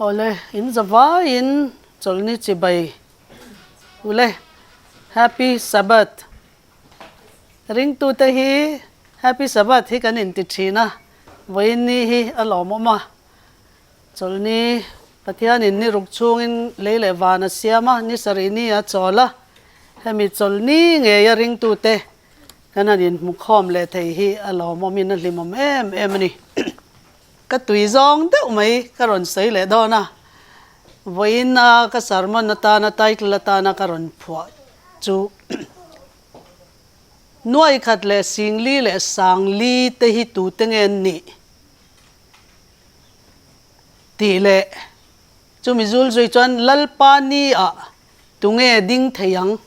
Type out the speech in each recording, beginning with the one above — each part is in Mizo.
Awle, in zavaiin chawlhni chibai ule. Happy Sabbath. Ringtute hi Happy Sabbath hi kan inti thin a, vawiin ni hi a lawmawm a. Chawlhni Pathianin ni ruk chhungin lei leh van a siam a, ni sarih ni a chawl a. Hemi chawlhni ngeia ringtute kan han inhmukhawm leh thei hi a lawmawmin a hlimawm em em a ni. Ka tui zawng deuh mai ka rawn sawi leh dawn a, vawiin a ka sermon atana title atana ka rawn phuah chu Nuai khat leh Singli leh Sangli te hi tute nge an nih? tih leh chumi zul zui chuan Lalpa ni ah tunge ding thei ang?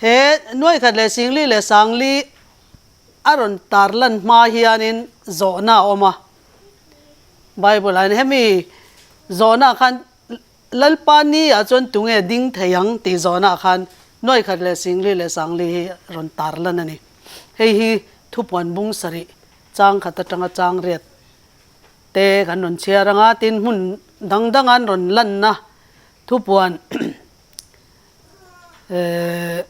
He Nuai khat leh Singli leh Sangli A rawn tar lan hma hianin zawhna a awm a, Bible ah hian hemi zawhna ah khan Lalpa ni ah chuan tunge ding thei ang tih zawhna ah khan nuai khat leh singli leh sangli hi rawn tar lan a ni. Hei hi thupuan bung sarih chang khat atanga chang riat te kan rawn chhiar anga tin hmun dang danga an rawn lanna thupuan eh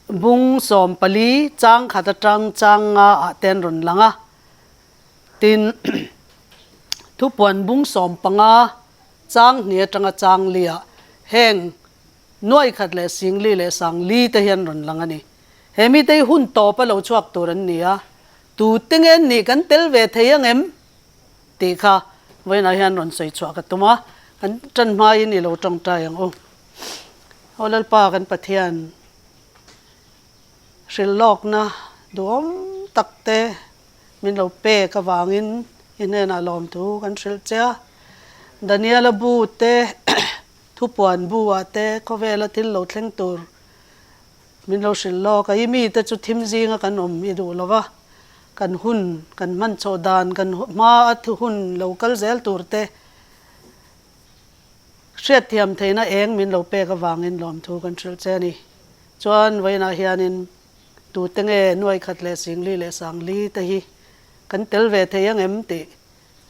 Bung 14 chang khat atang chang nga ah te an rawn lang a, tin thupuan bung 15 chang hnih atanga chang li ah heng nuai khat leh sing li leh sang li te hi an rawn lang a ni. He mite hi hun tawp a lo chhuak tur an ni a, tute nge an nih kan tel ve thei ang em tih kha vawiinah hian rawn sawi chhuah ka tum a, kan tan hmain i lo tawngtai ang u. Aw Lalpa kan Pathian, hrilhlawkna duhawm tak te min lo pek avangin i hnenah lawmthu kan hrilh che a. Daniela bu te, thupuan bu ah te khawvela thil lo thleng tur min lo hrilh lawk a. I mite chu thim zinga kan awm i duh lo va, kan hun kan hman chhoh dan, kan hma a hun lo kal zel tur te, Hriatthiam theihna eng min lo pek avangin lawmthu kan hrilh che a ni. Chuan vawiinah hianin tute nge nuai khat leh singli leh sangli te hi kan tel ve thei ang em tih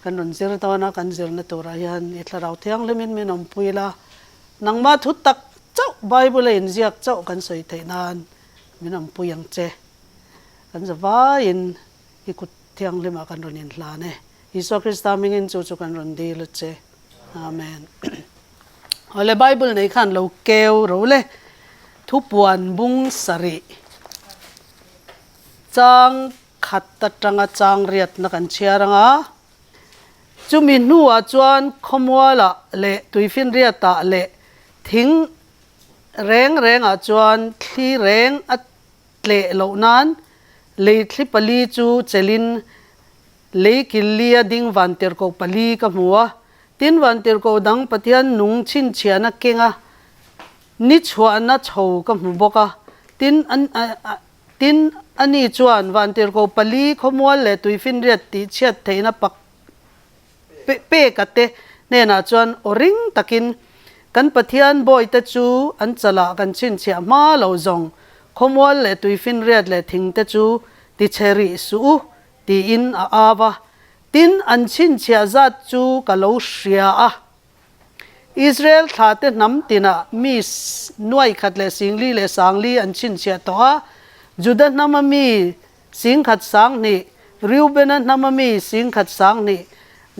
kan rawn zir dawn a, kan zirna turah hian i thlarau thianghlimin min awmpui la, nangmah thu tak chauh Bible a inziak chauh kan sawi theih nan min awmpui ang che. Kan zavaiin i kut thianghlimah kan rawn inhlan e. Isua Krista hmingin chu chu kan rawn dil a che. Amen. Awle Bible nei khan lo keu ro le. Thupuan bung sarih chang khat atanga chang riatna kan chhiar anga chumi hnuah chuan khawmualah leh tuifinriatah leh thing reng rengah chuan thli reng a tleh loh nan lei thli pali chu chelin Lei killi a ding vantirhkoh pali ka hmu a, tin vantirhkoh dang Pathian nung chhinchhiahna kenga ni chhuahna chho ka hmu bawk a, tin tin ani chuan vantirhkoh pali khawmual leh tuifinriat tihchhiat theihna pak peka te hnenah chuan aw ring takin kan Pathian bawite chu an chalah kan chhinchhiah hma lo zawng khawmual leh tuifinriat leh thingte chu tichhe rih suh u Tiin a au a, tin an chhinchhiah zat chu ka lo hria a. Israel thlate hnam tinah mi nuai khat leh singli leh sangli an chhinchhiah tawh a, Juda hnama mi singkhat sanghnih, Reubena hnama mi singkhat sanghnih,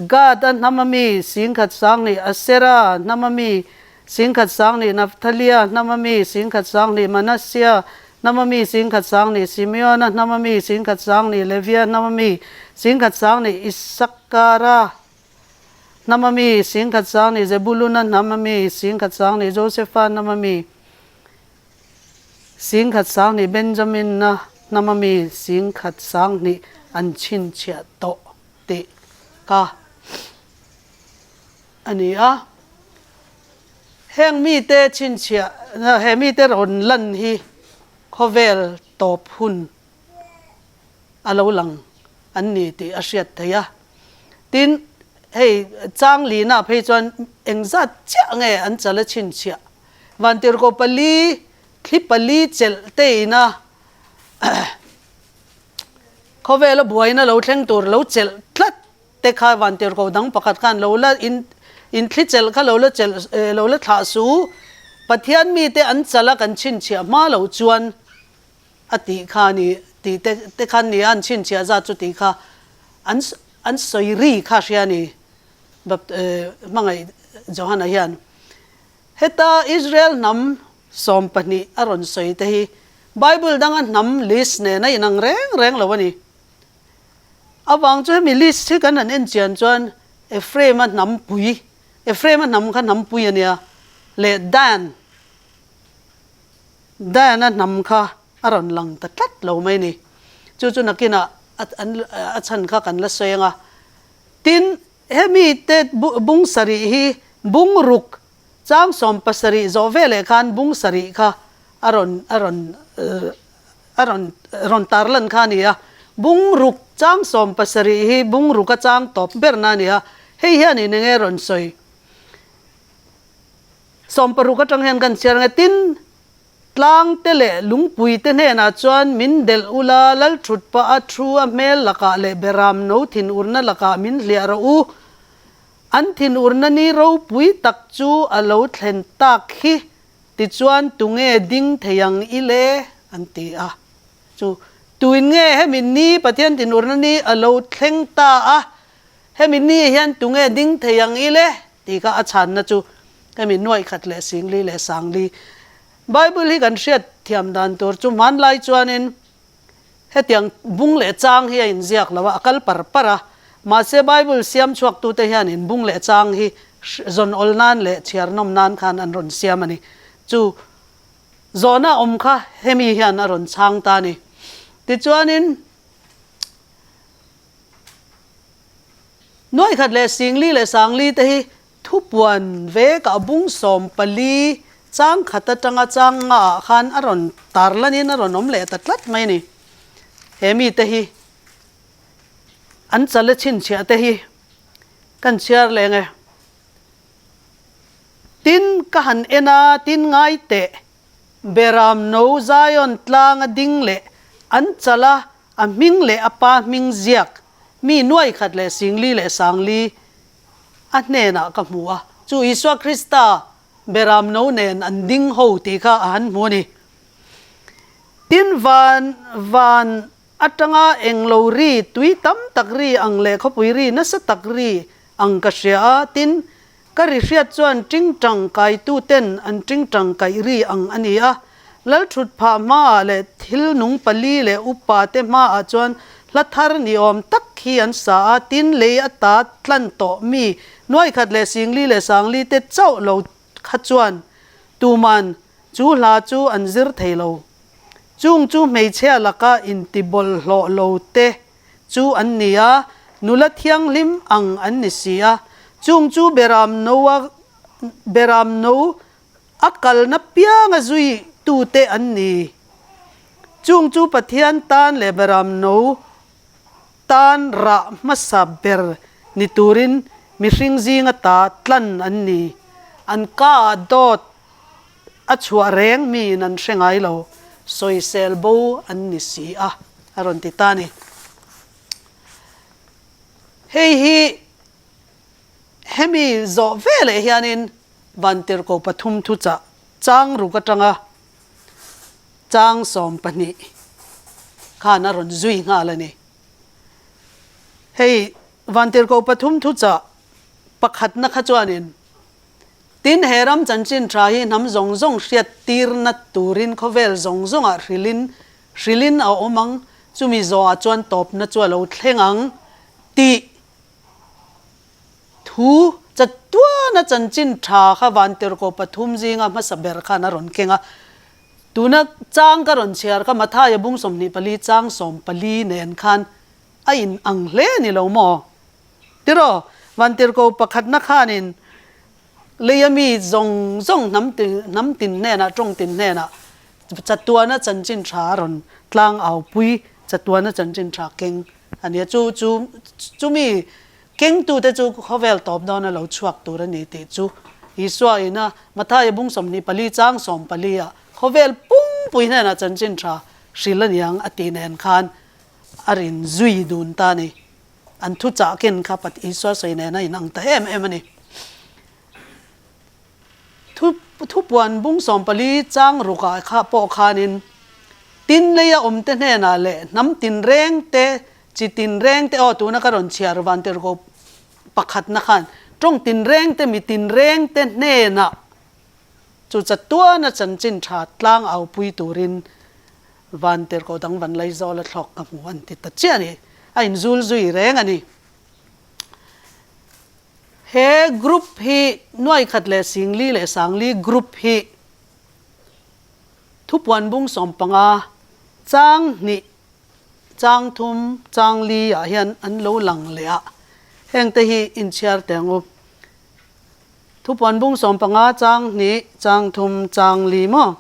Gad-a hnama mi singkhat sanghnih, Asera hnama mi singkhat sanghnih, Nafthalia hnama mi singkhat sanghnih, Manassea Hnama mi singkhat sang nih Simeona hnama mi singkhat sang nih Levia hnama mi singkhat sang nih Isakara hnama mi singkhat sang nih Zebuluna hnama mi singkhat sang nih Josefa hnama mi singkhat sang nih Benjamina hnama mi singkhat sang nih an chhinchhiah tawh tih ka a ni a. Heng mite chhinchhiah, he mite rawn lan hi khawvel tawp hun a lo lang an ni tih a hriat theih a. Tin, hei chang lina phei chuan engzat chiah nge an chal a chhinchhiah? Vantirhkoh pali, thli pali chelh te ina khawvela buaina lo thleng tur lo chelh tlat. te kha vantirhkoh dang pakhat khan lo la in inthli chelh kha lo la chelh lo la thlah su u. Pathian mite an chala kan chhinchhiah hma loh chuan a tih kha a ni tih te te khan ni a an chhinchhiah zat chu tih kha an an sawi ri kha hria a ni Bapti hmangaih Johana hian. Heta Israel hnam 12 a rawn sawi te hi Bible danga hnam list nen a inang reng reng lo a ni. Avang chu hemi list hi kan han en chian chuan Ephraim-a hnam pui, Ephraim-a hnam kha hnam pui a nia, leh Dan, Dan-a hnam kha a rawn lang ta tlat lo mai a ni. Chu chu nakinah a chhan kha kan la sawi ang a. Tin, hemi te bung sarih hi bung ruk chang 70 zawh veleh khan bung sarih kha a rawn a rawn a rawn rawn tarlan kha a ni a. Bung ruk chang 70 hi bung ruk a chang tawp berna a ni a. Hei hian in enge rawn sawi? 60 atang hian kan chhiar ang e. Tin, Tlang te leh lungpui te hnenah chuan min delh ula, lal thut pah a thu a hmel lakah leh beram no thinurna lakah min hliah rawh u. An thinurna ni ropui tak chu a lo thlen tak hi, tichuan tunge ding thei ang i le? an ti a. Chu tuin nge hemi ni Pathian thinurna ni a lo thleng ta a, hemi ni hian tunge ding thei ang i le? Tih kha a chhanna chu hemi nuaih khat leh singli leh sangli Bible hi kan hriat thiam dan tur chu hmanlai chuanin hetiang bung leh chang hi a inziak lo a, a kal par par a. Mahse Bible siam chhuaktute hianin bung leh chang hi zawn awl nan leh chhiar nawm nan khan an rawn siam a ni. Chu zawhna awm kha hemi hian a rawn chhang ta a ni. Tichuanin. Nuaih khat leh singli leh sangli te hi thupuan vekah bung 14 chang khat atanga chang nga ah khan a rawn tarlanin a rawn awm leh ta tlat mai a ni. He mite hi an chale chhinchhiah te hi kan chhiar leh nge. Tin ka han en a, tin ngai teh Beram no Zion tlanga ding leh an chala a hming leh a pa hming ziak mi nuai khat leh singli leh sangli a hnenah ka hmu a, chu Isua Krista beram no nen an ding ho tih kha a han hmu a ni. Tin, van van atanga englo ri, tui tam tak ri ang leh khawpui ri nasa tak ri ang ka hria a, tin, Ka ri hriat chuan tingtang kaituten an tingtang kaih ri ang a ni a. Lalthut phah hmaah leh thil nung pali leh upa te hmaah chuan hla thar ni awm tak hi an sa a, tin lei a ta tlan tawh mi nuaikhat leh singli leh sangli te chauh lo kha chuan tuman chu hla chu an zir thei lo. Chung chu hmeichhia laka intibawlhhlawh lo te chu an ni a, nula thianghlim ang an ni si a. Chung chu Beram no a Beram no a kalna pianga zui tute an ni. Chung chu Pathian tan leh Beram no tan rah hmasa ber ni turin mihring zinga ta tlan an ni. An ka ah dawt a chhuah reng miin an hre ngai lo, sawisel bo an ni si a, a rawn ti ta a ni. Hei hi hemi zawh veleh hianin Vantirhkoh pathum thuchah chang ruk atanga chang 12 khan a rawn zui nghal a ni. Hei Vantirhkoh pathum thuchah pakhatna kha chuanin Tin, he ram chanchin tha hi hnam zawng zawng hriat tirna turin khawvel zawng zawngah hrilhin hrilhin a awm ang, chumi zawhah chuan tawpna chu a lo thleng ang tih thu chatuana chanchin tha kha Vantirhkoh pathum zinga hmasa ber khan a rawn keng a. Tuna chang ka rawn chhiar kha Mathaia bung 24 chang 14 nen khan a in ang hle ni lo maw? Tiraw, Vantirhkoh pakhatna khanin leia mi zawng zawng hnam hnam tin hnenah, tawng tin hnenah chatuana chanchin tha a rawn tlang aupui, chatuana chanchin tha keng a ni a. Chu chu chumi kengtute chu khawvel tawp dawn a lo chhuak tur a ni tih chu Isua ina Mathaia bung 24 chang 14 ah khawvel pumpui hnenah chanchin tha hril a niang a tih nen khan a rin zui dun ta a ni. An thuchah ken kha Pat Isua sawi nena inang ta em em a ni. Thu thupuan bung 14 chang rukah kha pawh khanin tin leia awmte hnenah leh hnam tinreng te, chi tinreng te, aw tuna ka rawn chhiar Vantirhko pakhatna khan tawng tinreng te, mi tinreng te hnenah chu chatuana chanchin tha tlang aupui turin Vantirhko dang van Laizawla thlawk ka hmu an ti ta chiah a ni. A inzul zui reng a ni. He group hi nuaikhat leh singli leh sangli group hi thupuan bung 15 chang hnih chang thum chang li ah hian an lo lang leh a, hengte hi inchhiar teh ang u. Thupuan bung 15 chang hnih chang thum chang li maw?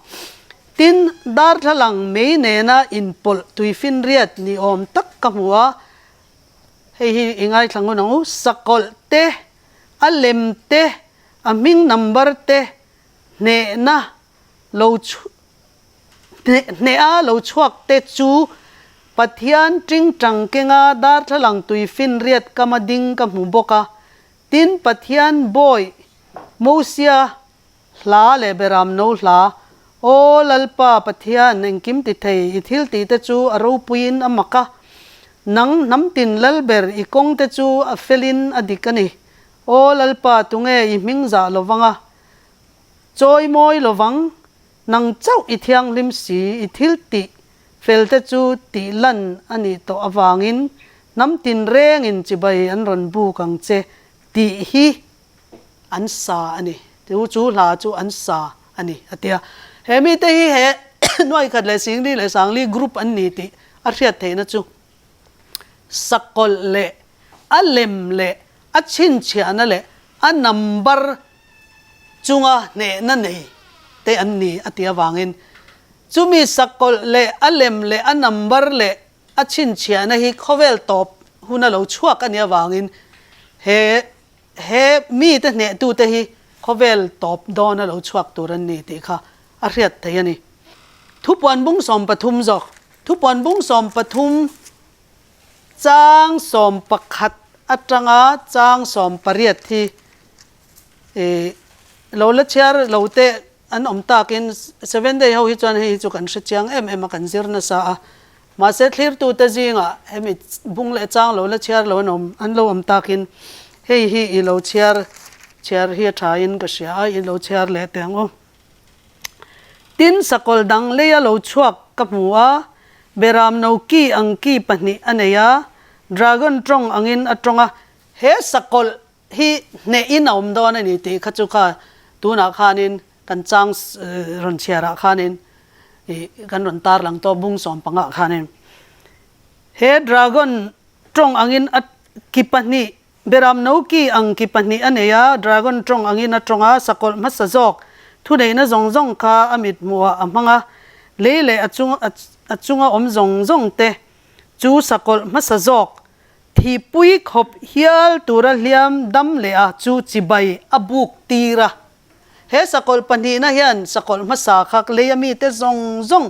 Tin, darthlalang mei nena inpawlh tuifinriat ni awm tak ka hmu a, Hei hi i ngaithla ngun ang u, sakawlh te, a lem te, a hming number te hnehna lo hneh a lo chhuak te chu Pathian tingtang kenga darthlalang tuifinriat kama ding ka hmu bawk a. Tin, Pathian bawi Mosia hla leh Beram no hla, Aw Lalpa Pathian, engkim ti thei, i thil tih te chu a ropuiin a mak a, nang hnamtin Lalber i kawng te chu a felin a dik a ni. Aw Lalpa, tunge i hming zah lovang a, chawi mawi lovang, nang chauh i thianghlim si, i thil tih fel te chu tih lan a nih tawh avangin hnamtin rengin chibai an rawn buk ang che tih hi an sa a ni. Chu chu hla chu an sa a ni a ti a. He mite hi he nuaikhat leh singli leh sangli group an ni tih a hriat theihna chu sakawlh leh a lem leh a chhinchhiahna leh a number chunga hnehna nei te an ni a tih avangin chumi sakawlh leh a lem leh a number leh a chhinchhiahna hi khawvel tawp huna lo chhuak a nih avangin he He mite hnehtute hi khawvel tawp dawna lo chhuak tur an ni tih kha a hriat theih a ni. Thupuan bung 13 zawk, Thupuan bung 13 chang 11 atanga chang 18 hi lo la chhiar lo teh an awm takin Seven Day ho hi chuan hei hi chu kan hre chiang em em a, kan zir nasa a. Mahse thlirtute zingah hemi bung leh chang lo la chhiar lo an awm an lo awm takin hei hi i lo chhiar chhiar hi a thain ka hria a, i lo chhiar leh teh ang u. Tin, sakawlh dang leia lo chhuak ka hmu a, beram no ki ang ki pahnih a nei a, dragon tawng angin a tawng a, he sakawlh hi hnehin a awm dawn a ni tih kha chu kha tunah khanin kan chang rawn chhiarah khanin ih kan rawn tarlang tawh bung 15 ah khanin he dragon tawng angin a ki pahnih beram no ki ang ki pahnih a nei a, dragon tawng angin a tawng a, sakawlh hmasa zawk thuneihna zawng zawng kha a mit hmuhah a hmang a, lei leh a chung a chunga awm zawng zawng te chu sakawlh hmasa zawk Thihpui khawp hial tura hliam dam leh a chu chibai a buk tir a. He sakawlh pahnihna hian sakawlh hmasa kha leia mite zawng zawng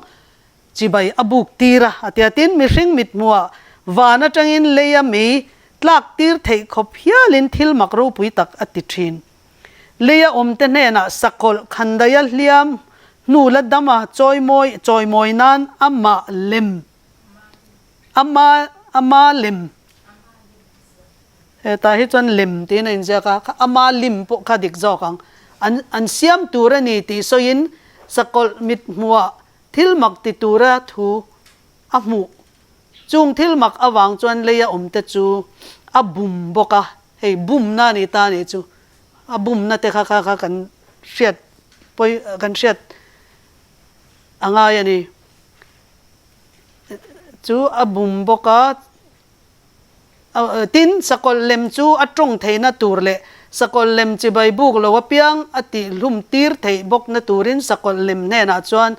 chibai a buk tir a, a ti a. Tin, mihring mithmuhah van atangin leia mei tlak tir theih khawp hialin thil mak ropui tak a ti thin. Leia awmte hnenah sakawlh khandaia hliam hnu la dama chawimawi chawimawi nan amah lem Ama ama lem hetah hi chuan lem tiin a inziak a, ama lim pawh kha dik zawk ang. An an siam tur a ni tih sawiin sakawlh mit hmuhah thil mak ti tura thu a hmuh. Chung thil mak avang chuan leia awmte chu a bum bawk a, hei bumna a ni ta a nih chu. A bumna te kha kha kha kan hriat pawi kan hriat a ngai a ni. Chu a bum bawk a, tin, sakawlh lem chu a tawng theihna tur leh sakawlh lem chibai buk lo apiang a tihhlum tir theih bawkna turin sakawlh lem hnenah chuan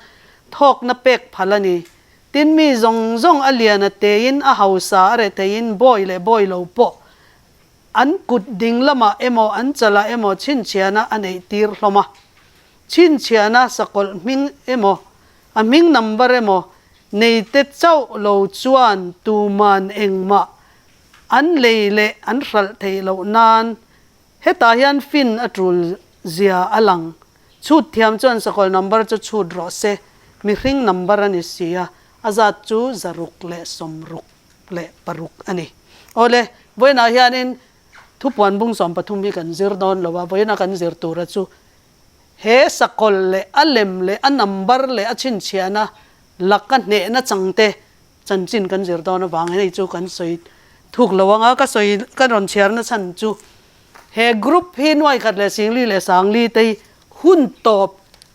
thawkna pek phal a ni. Tin, mi zawng zawng a lian a tein, a hausa a retheiin, bawi leh bawi lo pawh an kut ding lamah emaw an chalah emaw chhinchhiahna a neih tir hlawm a. Chhinchhiahna sakawlh hming emaw A hming number emaw nei te chauh lo chuan tuman engmah An lei leh an hralh theih loh nan hetah hian fin a tul zia a lang. Chhut thiam chuan sakawlh number chu chhut rawh se, mihring number a ni si a, a zat chu 666 a ni. Awle, vawiinah hianin thupuan bung 13 hi kan zir dawn lo a, vawiina kan zir tura chu he sakawlh leh a lem leh a number leh a chhinchhiahna laka hnehna changte Chanchin kan zir dawn avangin hei chu kan sawi thuk lo anga ka sawi ka rawn chhiarna chhan chu he group hi nuai khat leh singli leh sangli te hi hun tawp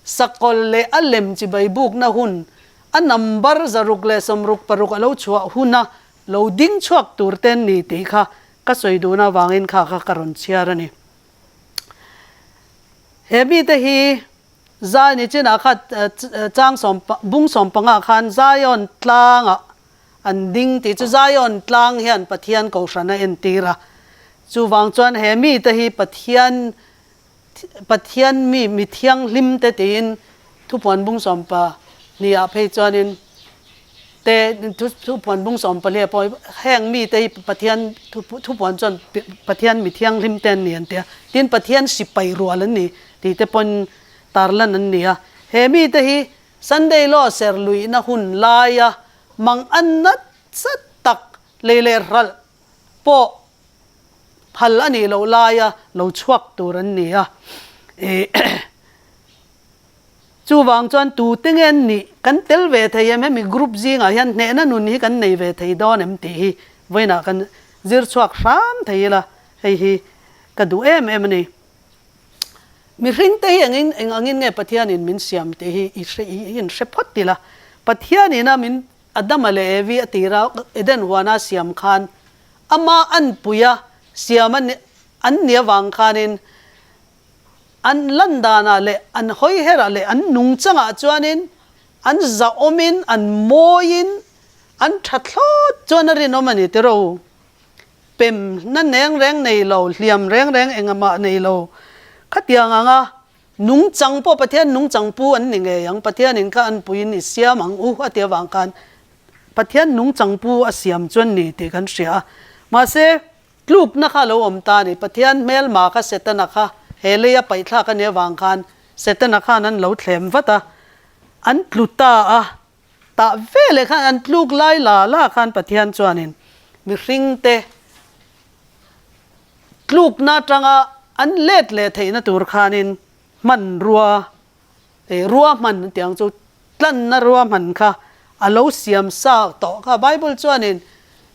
sakawl leh a lem chibai bukna hun a number 666 a lo chhuah huna lo ding chhuak tur te an ni tih kha ka sawi duhna avangin kha kha ka rawn chhiar a ni. He mite hi Zai ni chinah kha chang sawm bung sawm pangah khan Zion tlangah an ding tih chu Zion tlang hian Pathian kohhran a entir a. Chuvang chuan he mite hi Pathian Pathian mi mi thianghlim te tiin thupuan bung sawm pahnih ah phei chuanin te thupuan bung sawm pahnih ah pawh heng mite hi Pathian thupuan chuan Pathian mi thianghlim te an ni an ti a. Tin Pathian sipai rual an ni. Tih te pawn tarlan an ni a. He mite hi Sunday Law ser luihna hun laia mang an nasa tak lei leh ralh pawh phal a nih loh laia lo chhuak tur an ni a. Chuvang chuan tute nge an nih kan tel ve thei em? Hemi group zingah hian hnehna nun hi kan nei ve thei dawn em tih hi vawiinah kan zir chhuak hram thei ila hei hi ka duh em em a ni. Mihringte hi engin eng angin nge Pathianin min siam tih hi i hre i inhre phawt ila. Pathianina min Adama leh Evi a tira Eden huana siam khan ama anpuia siam an an nih avang khanin an lan danah leh an hawiherah leh an nungchangah chuanin an zahawmin an mawiin an tha thlawt chuan a rinawm a ni tiraw. Pem na neng reng nei lo, hliam reng reng engah mah nei lo. Khatiang anga nungchang pawh Pathian nungchang pu an ni ngei ang, Pathianin kha an puiin i siam ang u a ti avang khan Pathian nungchang pu a siam chu an ni tih kan hria a. Mahse, tlukna kha a lo awm ta a ni. Pathian hmelma kha Setana kha he leia paihthlak a nih avang khan Setana khan an lo thlem vat a, an tlu ta a. Tah veleh khan an tluk lai la la khan Pathian chuanin mihringte tlukna atanga an let leh theihna tur khanin hmanrua eh ruahman an tih ang chu tlanna ruahman kha a lo siam sa tawh kha. Bible chuanin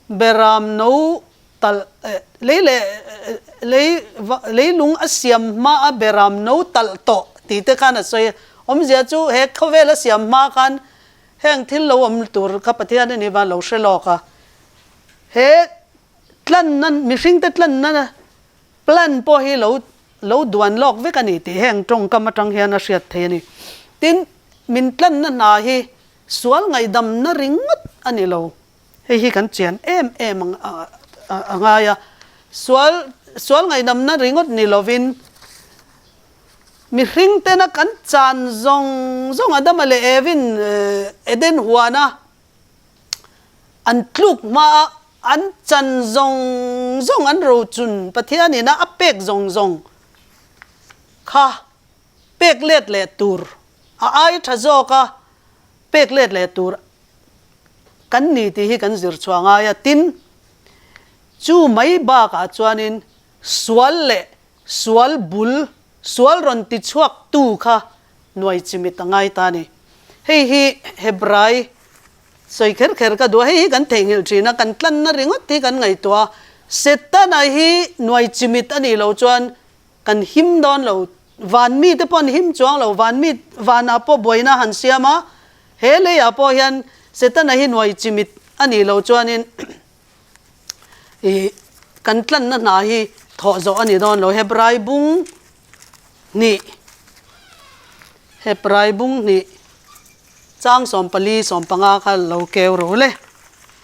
beram no talh eh lei leh lei leilung a siam hma a beram no talh tawh tih te khan a sawi a, awmzia chu he khawvel a siam hma khan heng thil lo awm tur kha Pathian a nih vang lo hre lawk a, he tlanna mihring te tlanna plan pawh hi lo lo duan lawk vek a ni tih heng tawngkam atang hian a hriat thei a ni. Tin, min tlanna hna hi sual ngaihdamna ringawt a ni lo. Hei hi kan chian em em a ngai a, sual sual ngaihnamna ringawt ni lovin mihring tena kan chan zawng zawng Adama leh Evin Eden huana an tluk hmaa an chan zawng zawng an rochun Pathianina a pek zawng zawng kha pek let leh tur a ai tha zawka pek let leh tur Kan ni tih hi kan zir chhuah ngai a, tin, chu mai bakah chuanin sual leh sual bul, sual rawn ti chhuak tu kha nuai chimit a ngai ta a ni. Hei hi Hebrai sawi kher kher ka duh a, hei hi kan theihnghilh thin a, kan tlanna ringawt hi kan ngaihtuah a, Setana hi nuai chimit a nih loh chuan Kan him dawn lo, van mite pawh an him chuang lo, van mi vanah pawh buaina han siam a, he leiah pawh hian Setana hi nuai chimit a nih loh chuanin ih kan tlanna hna hi thawh zawh a ni dawn lo. Hebrai bung hnih, Hebrai bung hnih chang 14, 15 kha lo keu ru le.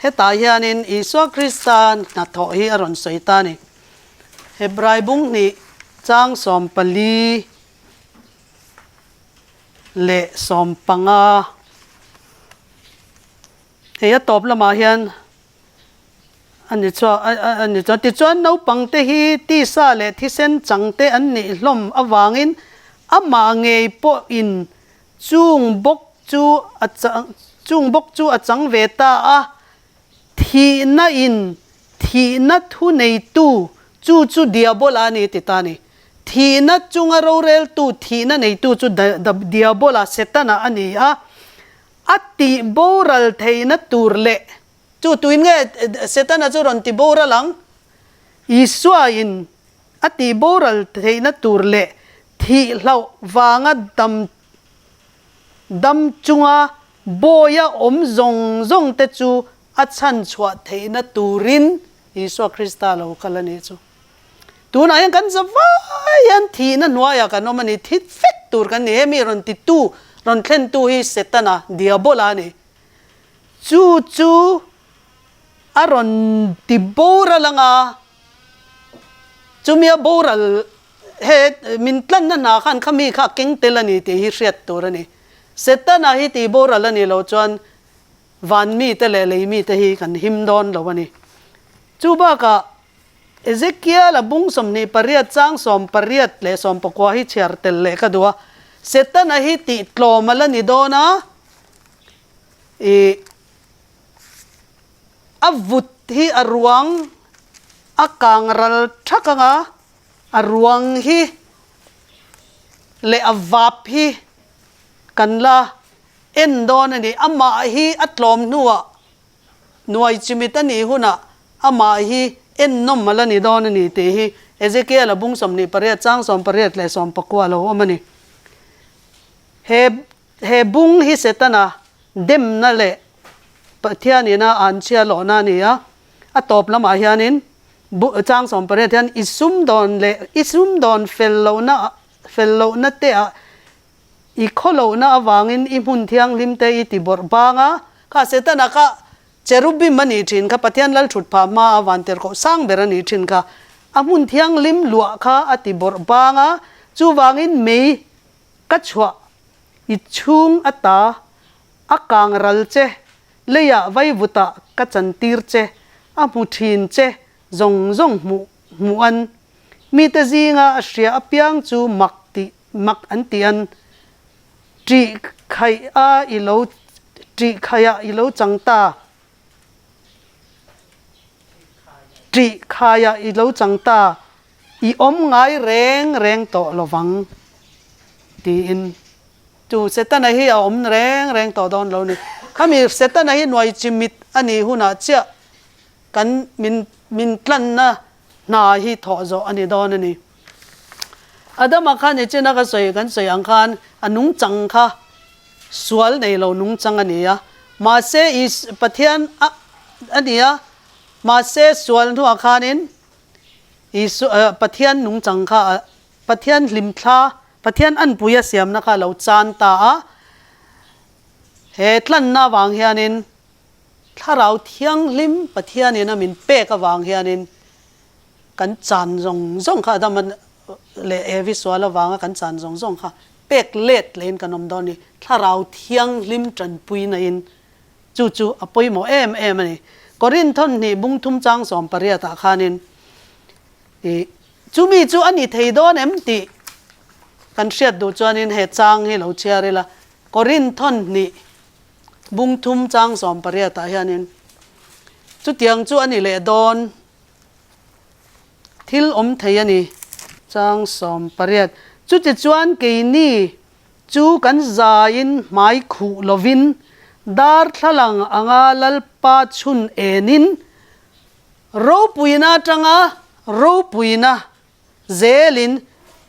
Hetah hianin Isua Krista hnathawh hi a rawn sawi ta a ni. Hebrai bung hnih chang 14 leh 15 hei a tawp lamah hian A ni chuan a ni chuan tichuan naupangte hi tisa leh thisen changte an nih hlawm avangin amah ngei pawhin chung bawk chu a chang chung bawk chu a chang ve ta a, thihna in thihna thu neitu chu chu Diabola a ni ti ta a ni. Thihna chunga roreltu thihna neitu chu Diabola, Setana a ni a, a tih boral theihna tur leh Chu tuin nge Setana chu rawn ti boral ang? Isuain a tih boral theihna tur leh thih hlauh vanga dam dam chunga bawia awm zawng zawng te chu a chhan chhuah theihna turin Isua Krista lo kal a nih chu. Tunah hian kan za vai hian thihna hnuaiah kan awm a ni, thi vek tur kan ni. Hemi rawn titu, rawn thlentu hi Setana, Diabola a ni. Chu chu a rawn ti boral ang a, chumi a boral he min tlanna hna khan kha mi kha a keng tel a ni tih hi hriat tur a ni. Setana hi ti boral a nih loh chuan van mite leh lei mite hi kan him dawn lo a ni. Chu bakah Ezekiel a bung 28 chang 18 leh 19 hi chhiar tel leh ka duh a, Setana hi tih tlawm a la ni dawn a, Ih, a vut hi a ruang a kang ral thak ang a, a ruang hi leh a vap hi kan la en dawn a ni. Amah hi a tlawm hnuah nuai chimit a nih hunah amah hi en nawm a la ni dawn a ni tih hi Ezekiel a bung 28 chang 18 leh 19 a lo awm a ni. He He bung hi Setana demna leh Pathianina an chhia lawhna a ni a, a tawp lamah hianin chang 18 hian i sumdawn leh i sumdawn fel lohna fel lohna te ah i khaw lohna avangin i hmun thianghlim te i ti bawrh bang a, kha Setana kha Cherubim a nih thin kha, Pathian lal thut phah hma a van tirhkoh sang ber a nih thin kha, a hmun thianghlim luah kha a ti bawrh bang a, chuvangin mei Ka chhuah i chhung ata a kang ral che, leiah vaivutah ka chantir che, a hmu thin che zawng zawng hmuh hmuh an. Mite zinga a hria apiang chu mak tih mak an ti an. Ṭih khaih a i lo ṭih khaiah i lo chang ta. Ṭih khaiah i lo chang ta. I awm ngai reng reng tawh lovang tiin chu Setana hi a awm reng reng tawh dawn lo ni. Khami Setana hi nuai chimit a nih hunah chiah kan min min tlanna hna hi thawh zawh a ni dawn a ni. Adama khan i china ka sawi kan sawi ang khan a nungchang kha sual nei lo nungchang a ni a, mahse i Pathian a a ni a, mahse sual hnuah khanin Isua, Pathian nungchang kha, Pathian hlimthla, Pathian anpui a siamna kha a lo chan ta a. He tlanna avang hianin Thlarau Thianghlim Pathianin a min pek avang hianin kan chan zawng zawng kha Adama leh Evi sual avanga kan chan zawng zawng kha pek let lehin kan awm dawn a ni. Thlarau Thianghlim tanpuina in Chu chu a pawimawh em em a ni. Korinth thawnhnih bung thum chang 18 ah khanin i chumi chu a ni thei dawn em tih kan hriat duh chuanin he chang hi lo chhiar ila. Korinth thawnhnih bung thum chang 18 ah hianin chutiang chu a ni leh dawn thil awm thei a ni. Chang 18 Chutichuan keini Chu kan zaiin hmai khuh lovin darthlalang anga Lalpa chhun enin ropuina atanga ropuina zelin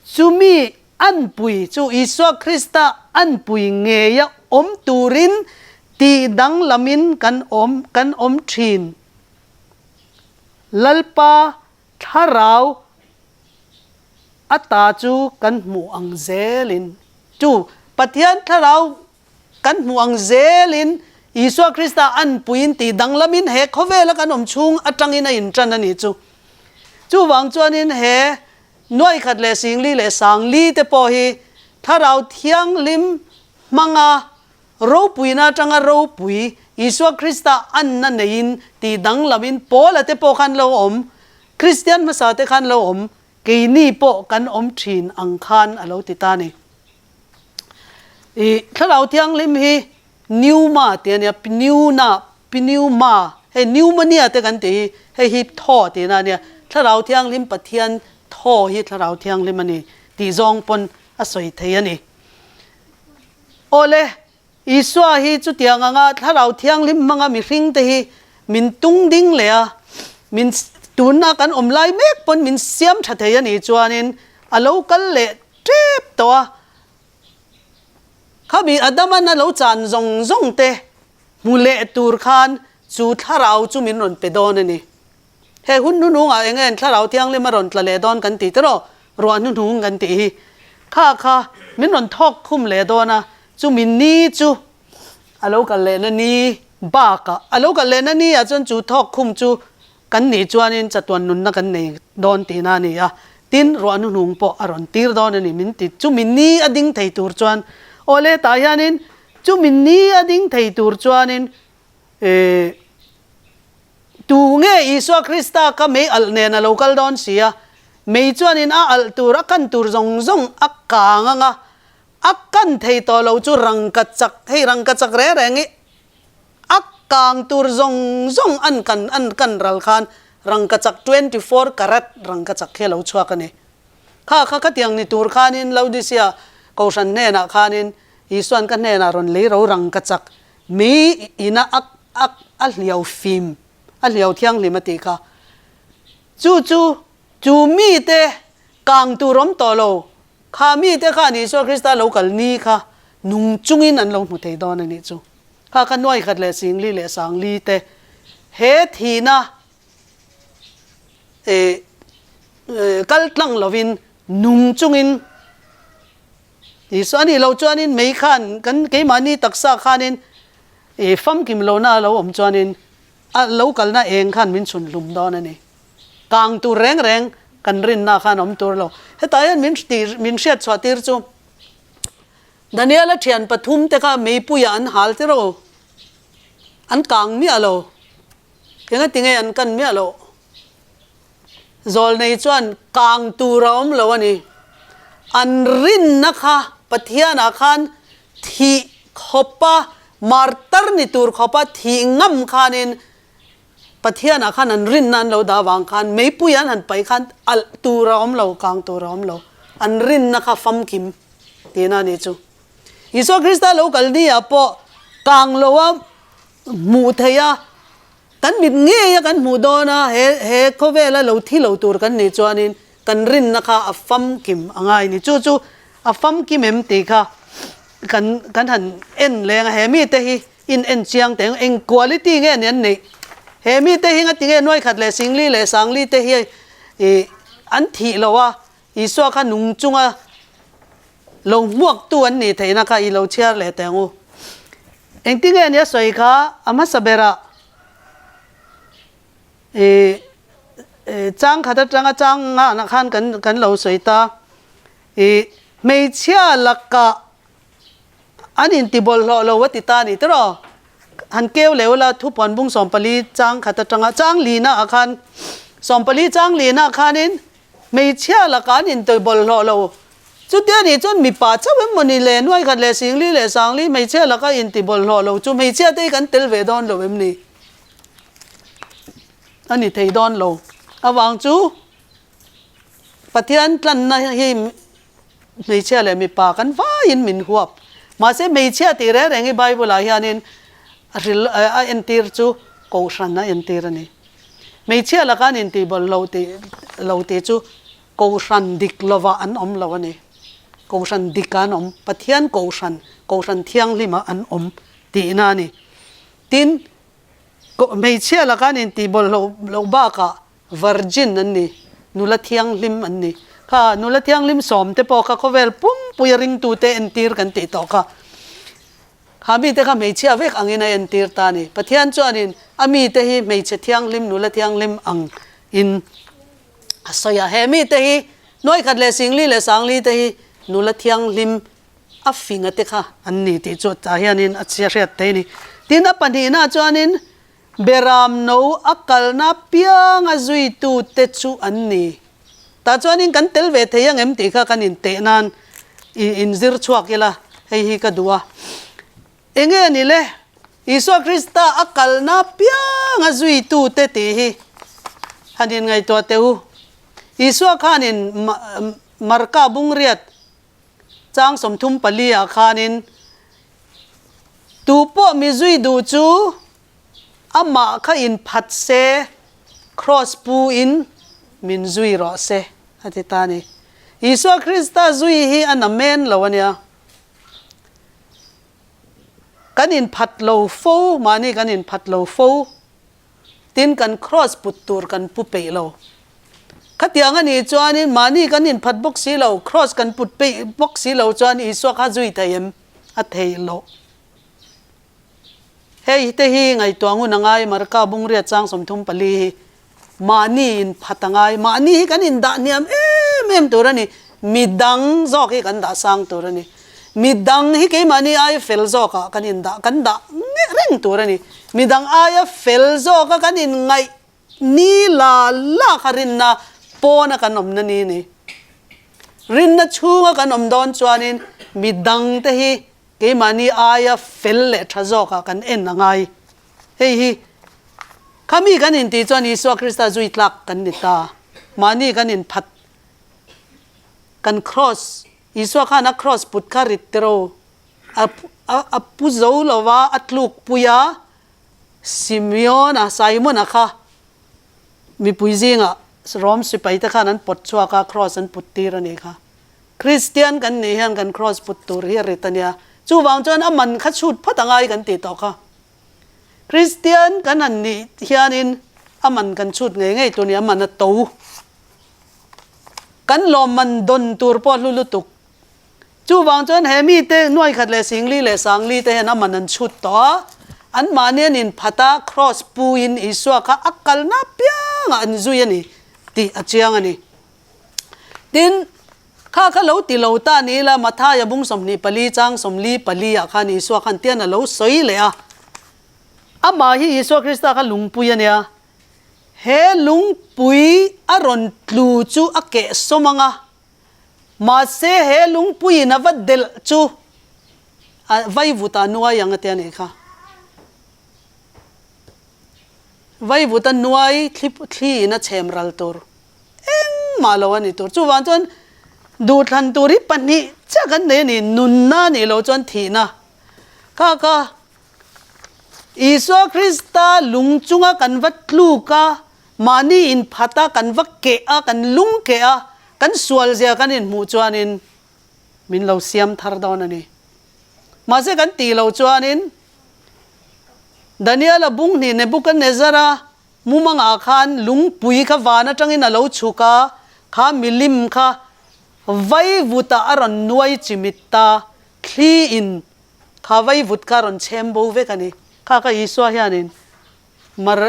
chumi anpui chu Isua Krista anpui ngeia awm turin tih danglamin kan awm kan awm thin. Lalpa thlarau A ta chu kan hmuh ang zelin, chu Pathian Thlarau kan hmuh ang zelin, Isua Krista anpuiin tih danglamin he khawvela kan awm chhung atangin a intan a nih chu. Chuvang chuanin he nuai khat leh singli leh sangli te pawh hi Thlarau Thianghlim hmanga ropuina atanga ropui Isua Krista anna neiin tih danglamin Paula te pawh khan lo awm, Kristian hmasa te khan lo awm, keini pawh kan awm thin ang khan a lo ti ta a ni. I Thlarau Thianghlim hi Pneuma tih a nia, Pneuna, Pneuma, hei Pneumonia te kan tih hi, hei hi thaw tihna a nia, Thlarau Thianghlim Pathian thaw hi Thlarau Thianghlim a ni tih zawng pawn a sawi thei a ni. Awle, Isua hi chutiang anga Thlarau Thianghlim hmanga mihring te hi min tung ding leh a, min tunna kan awm lai mek pawn min siam tha thei a nih chuanin a lo kal leh tep tawh a. Khami Adama'n a lo chan zawng zawng te hmu leh tur khan chu Thlarau chu min rawn pe dawn a ni. He hun hnuhnungah eng nge Thlarau Thianghlim a rawn tla leh dawn kan tih tiraw? Ruah hnuhnung kan tih hi. Kha kha min rawn thawk khum leh dawn a, chumi ni chu a lo kal lehna ni bakah a lo kal lehna ni ah chuan chu thawk khum chu kan nih chuanin chatuan nunna kan nei dawn tihna a ni a. Tin, ruah hnuhnung pawh a rawn tir dawn a ni min ti. Chumi ni a ding thei tur chuan awle tah hianin chumi ni a ding thei tur chuanin eh Tu nge Isua Krista kha mei alh nen a lo kal dawn si a? Mei chuanin a alh tur, a kan tur zawng zawng a kang ang a, a kan thei tawh lo chu rangka chak, hei rangka chak reng reng hi a kang tur zawng zawng an kan an kan ral khan rangka chak 24 karat rangka chak hi a lo chhuak a ni. Kha kha khatiang ni tur khanin Laodicea Kohhran hnenah khanin Isua'n ka hnenah rawn lei ro rangka chak Mi ina a a a hliau fim, a hliau thianghlim a tih kha. Chu chu, chu mite kang tur awm tawh lo, kha mite khan Isua Krista lo kal ni kha nung chungin an lo hmu thei dawn a nih chu. Kha kha nuai khat leh singli leh sangli te he thihna eh kal tlang lovin nung chungin Isua a nih loh chuanin mei khan kan keimahni taksa khanin ih famkim lohna a lo awm chuanin a lo kalna eng khan min chhun hlum dawn a ni. Kang tur reng reng kan rinna khan awm tur lo. Hetah hian min tih min hriat chhuah tir chu Daniela thian pathum te kha meipuiah an hal tir o. An kang miah lo. Engati nge an kan miah loh? Zawlnei chuan kang tur a awm lo a ni. An rinna kha Pathianah khan thih khawpa martar ni tur khawpa thih ngam khanin Pathianah khan an rinna an lo dah avang khan meipui an han paih khan alh tur a awm lo, kang tur a awm lo. An rinna kha famkim tihna a nih chu. Isua Krista lo kal ni ah pawh kang lo a hmuh theih a. Kan mit ngei a kan hmuh dawn a, he he khawvela lo thi lo tur kan nih chuanin kan rinna kha a famkim a ngai ni. Chu chu a famkim em tih kha kan kan han en leng a, he mite hi in en chiang teh ang, eng quality nge ni an neih? He mite hi ngati nge nuai khat leh singli leh sangli te hi ih an thih lo a, Isua kha nung chunga lo hmuaktu an nih theihna kha i lo chhiar leh teh ang u. Engtinge nia sawi kha a hmasa berah i chang khat atanga chang ngahna khan kan kan lo sawi ta. I hmeichhia lakah an intibawlhhlawh lo a ti ta a ni tiraw? Han keu leh ula thupuan bung 14 chang khat atanga chang lina ah khan 14 chang lina khanin Hmeichhia lakah an intawi bawlhhlawh lo. Chutia nih chuan mipa chauh em maw ni le? Nuai khat leh singli leh sangli hmeichhia laka inti bawlhhlawh lo chu hmeichhia te hi kan tel ve dawn lo em ni? A ni thei dawn lo. Avang chu Pathian tlanna hi hmeichhia leh mipa kan vaiin min huap. Mahse hmeichhia tih reng reng hi Bible ah hianin a hril a entir chu Kohhran a entir a ni. Hmeichhia laka an intihbawlh lo tih lo tih chu Kohhran dik lovah an awm lo a ni. Kohhran dikah an awm, Pathian Kohhran, Kohhran Thianghlimah an awm tihna a ni. Tin, hmeichhia laka an intihbawlh loh loh bakah virgin an ni, nula thianghlim an ni. Kha nula thianghlim sawmte pawh kha khawvel pumpuia ringtute entir kan tih tawh kha. Kha mite kha hmeichhia vek angin a entir ta a ni. Pathian chuanin a mite hi hmeichhe thianghlim, nula thianghlim ang in a sawi a. He mite hi nuai khat leh singli leh sangli te hi nula thianghlim a finga te kha an ni tih chu tah hianin a chhia hriat thei a ni. Tin, a pahnihnaah chuanin Beram no a kalna pianga zuitute chu an ni. Tah chuanin kan tel ve thei ang em tih kha kan inteh nan inzir chhuak ila, hei hi ka duh a. Enge a ni le? Isua Krista a kalna pianga zuitute tih hi han inngaihtuah teh u. Isua khanin Marka bungriat chang 34 ah khanin Tupawh mi zui duh chu amah kha inphat se, Kraws pu in min zui rawh se, a ti ta a ni. Isua Krista zui hi a namen lo a nia. Kan inphat lo fo, mahni kan inphat lo fo, tin kan Kraws put tur kan pu peih lo. Khatiang a nih chuanin mahni kan inphat bawk si lo, Kraws kan put peih bawk si lo chuan Isua kha zui thei em? A theih loh. Hei te hi ngaihtuah ngun a ngai, Marka bungriat chang 34 hi mahni inphat a ngai, mahni hi kan indah hniam em em tur a ni, midang zawk hi kan dah sang tur a ni, midang hi keimahni aia fel zawkah kan indah kan dah reng tur a ni, midang aia fel zawka kan inngaih ni la la kha rinna pawna kan awmna ni ni. Rinna chhunga kan awm dawn chuanin midang te hi Keimahni aia fel leh tha zawkah kan en a ngai. Hei hi khami kan intih chuan Isua Krista zui tlak kan ni ta. Mahni kan inphat, kan kraws, Isua khan a kraws put kha rit tiro, a a pu zo lova a tluk pui a, Simeon-a, Simon-a kha mipui zingah Rom sipaite khan an pawt chhuak a, kraws an put tir a nih kha. Kristian kan nih hian kan kraws put tur hi a rit a nia. Chuvang chuan a man kha chhut phawt a ngai kan tih tawh kha. Kristian kan han nih hianin a man kan chhut ngei ngei tur a ni, a man a to. Kan lawmman dawn tur pawh a hlu lutuk. Chuvang chuan he mite nuaikhat leh singli leh sangli te hian a man an chhut tawh a, anmahni an inphat a, kraws puin Isua kha a kalna apiangah an zui a ni tih a chiang a ni. Tin, kha kha lo ti lo ta ni ila, Mathaia bung 24 chang 44 ah khan Isua khan tian a lo sawi leh a. Amah hi Isua Krista kha lungpui a nia. He lungpui a rawn tlu chu a keh sawm ang a, mahse he lungpuiin a va delh chu a vaivut a nuai ang a ti a nih kha. Vaivut a nuai thli thliin a chhem ral tur. Engmah lo a ni tur. Chuvang chuan duhthlan tur hi pahnih chiah kan nei a ni, nunna nih loh chuan thihna. Kha kha Isua Krista lung chunga kan va tluk a, mahni inphat a, kan va keh a, kan lung keh a, kan sual zia kan inhmuh chuanin min lo siam thar dawn a ni. Mahse kan tih loh chuanin Daniela bung hnih Nebuchadnezzar-a Mumangah khan lungpui kha van atangin a lo chhuk a, kha milim kha vaivutah a rawn nuai chimit ta, thli in kha vaivut kha a rawn chhem bo vek a ni. Kha kha Isua hianin Mar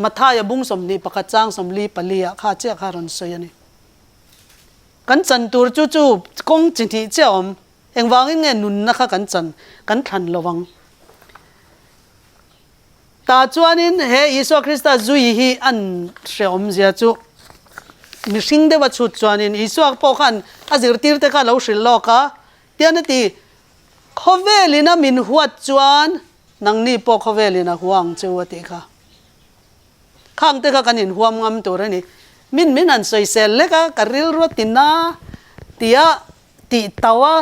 Mathaia bung 21 chang 44 ah kha chiah kha a rawn sawi a ni. Kan chan tur chu chu kawng chi hnih chiah a awm, engvangin nge nunna kha kan chan kan thlan lo ang. Tah chuanin he Isua Krista zui hi an hrehawmzia chu mihring deuha chhut chuanin Isua pawh khan a zirtirte kha a lo hrilh lawk a, tian a ti, Khawvelin a min huat chuan nangni pawh khawvelin a hua ang che u a tih kha. Khangte kha kan inhuam ngam tur a ni. Min min han sawisel lek a, ka rilru a ti na tia tih tauh a,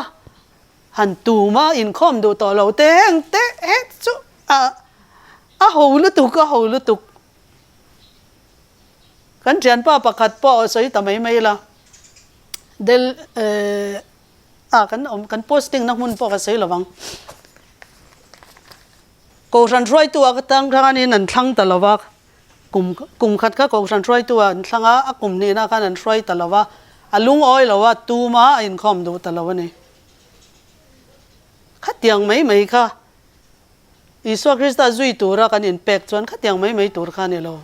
Han tuma inkhawm duh tawh lo te heng te he chu a a ho lutuk a ho lutuk. Kan thianpa pakhat pawh a sawi ta mai mai la Del eh a kan awm kan posting na hmun pawh ka sawi lovang. Kohhran hruaitu ah ka tang khanin an thlang ta lova kum kum khat kha kohhran hruaitu ah an thlang a a kum hnihna khan an hruai ta lova a lungawi lo a tuma a inkhawm duh ta lo a ni. Khatiang mai mai kha Isua Krista zui tura kan inpek chuan khatiang mai mai tur kha a ni lo.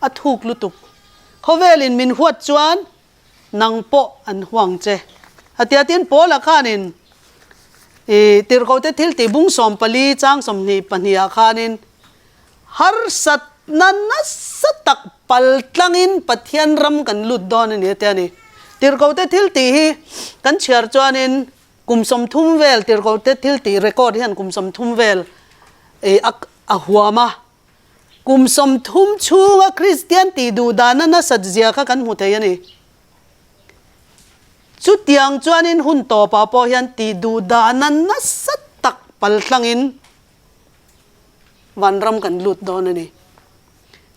A thuk lutuk. Khawvelin min huat chuan nang pawh an huang che. A tia tin Paula khanin. I Tirhkohte thiltih bung 14 chang 22 ah khanin harsatna nasa tak pal tlangin Pathian ram kan lut dawn a ni a ti a ni. Tirhkohte thiltih hi kan chhiar chuanin kum 30 vel Tirhkohte thiltih record hian kum 30 vel a huam a. Kum 30 chhunga Kristian tih duh dana nasat zia kha kan hmu thei a ni. Chutiang chuanin hun tawpah pawh hian tih duh dana nasa tak paltlangin vanram kan lut dawn a ni.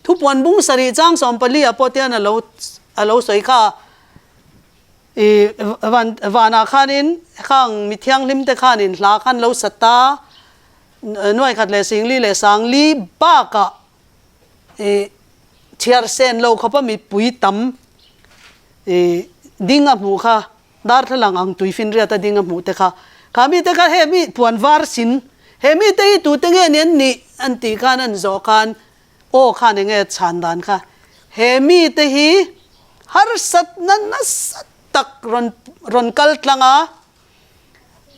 Thupuan bung sarih chang 14 ah pawh tian a lo a lo sawi kha i van vanah khanin khang mi thianghlim te khanin hla khan lo sa ta nuai khat leh singli leh sangli bakah i chhiar sen lo khawpa mipui tam i ding a hmuh kha darthlalang ang tuifinriat a ding a hmuh te kha kha mite kha he mi puan var sin he mite hi tute nge ni an nih an tih khan an zawh khan aw khan enge chhan dan kha he mite hi harsatna nasa tak rawn rawn kal tlang a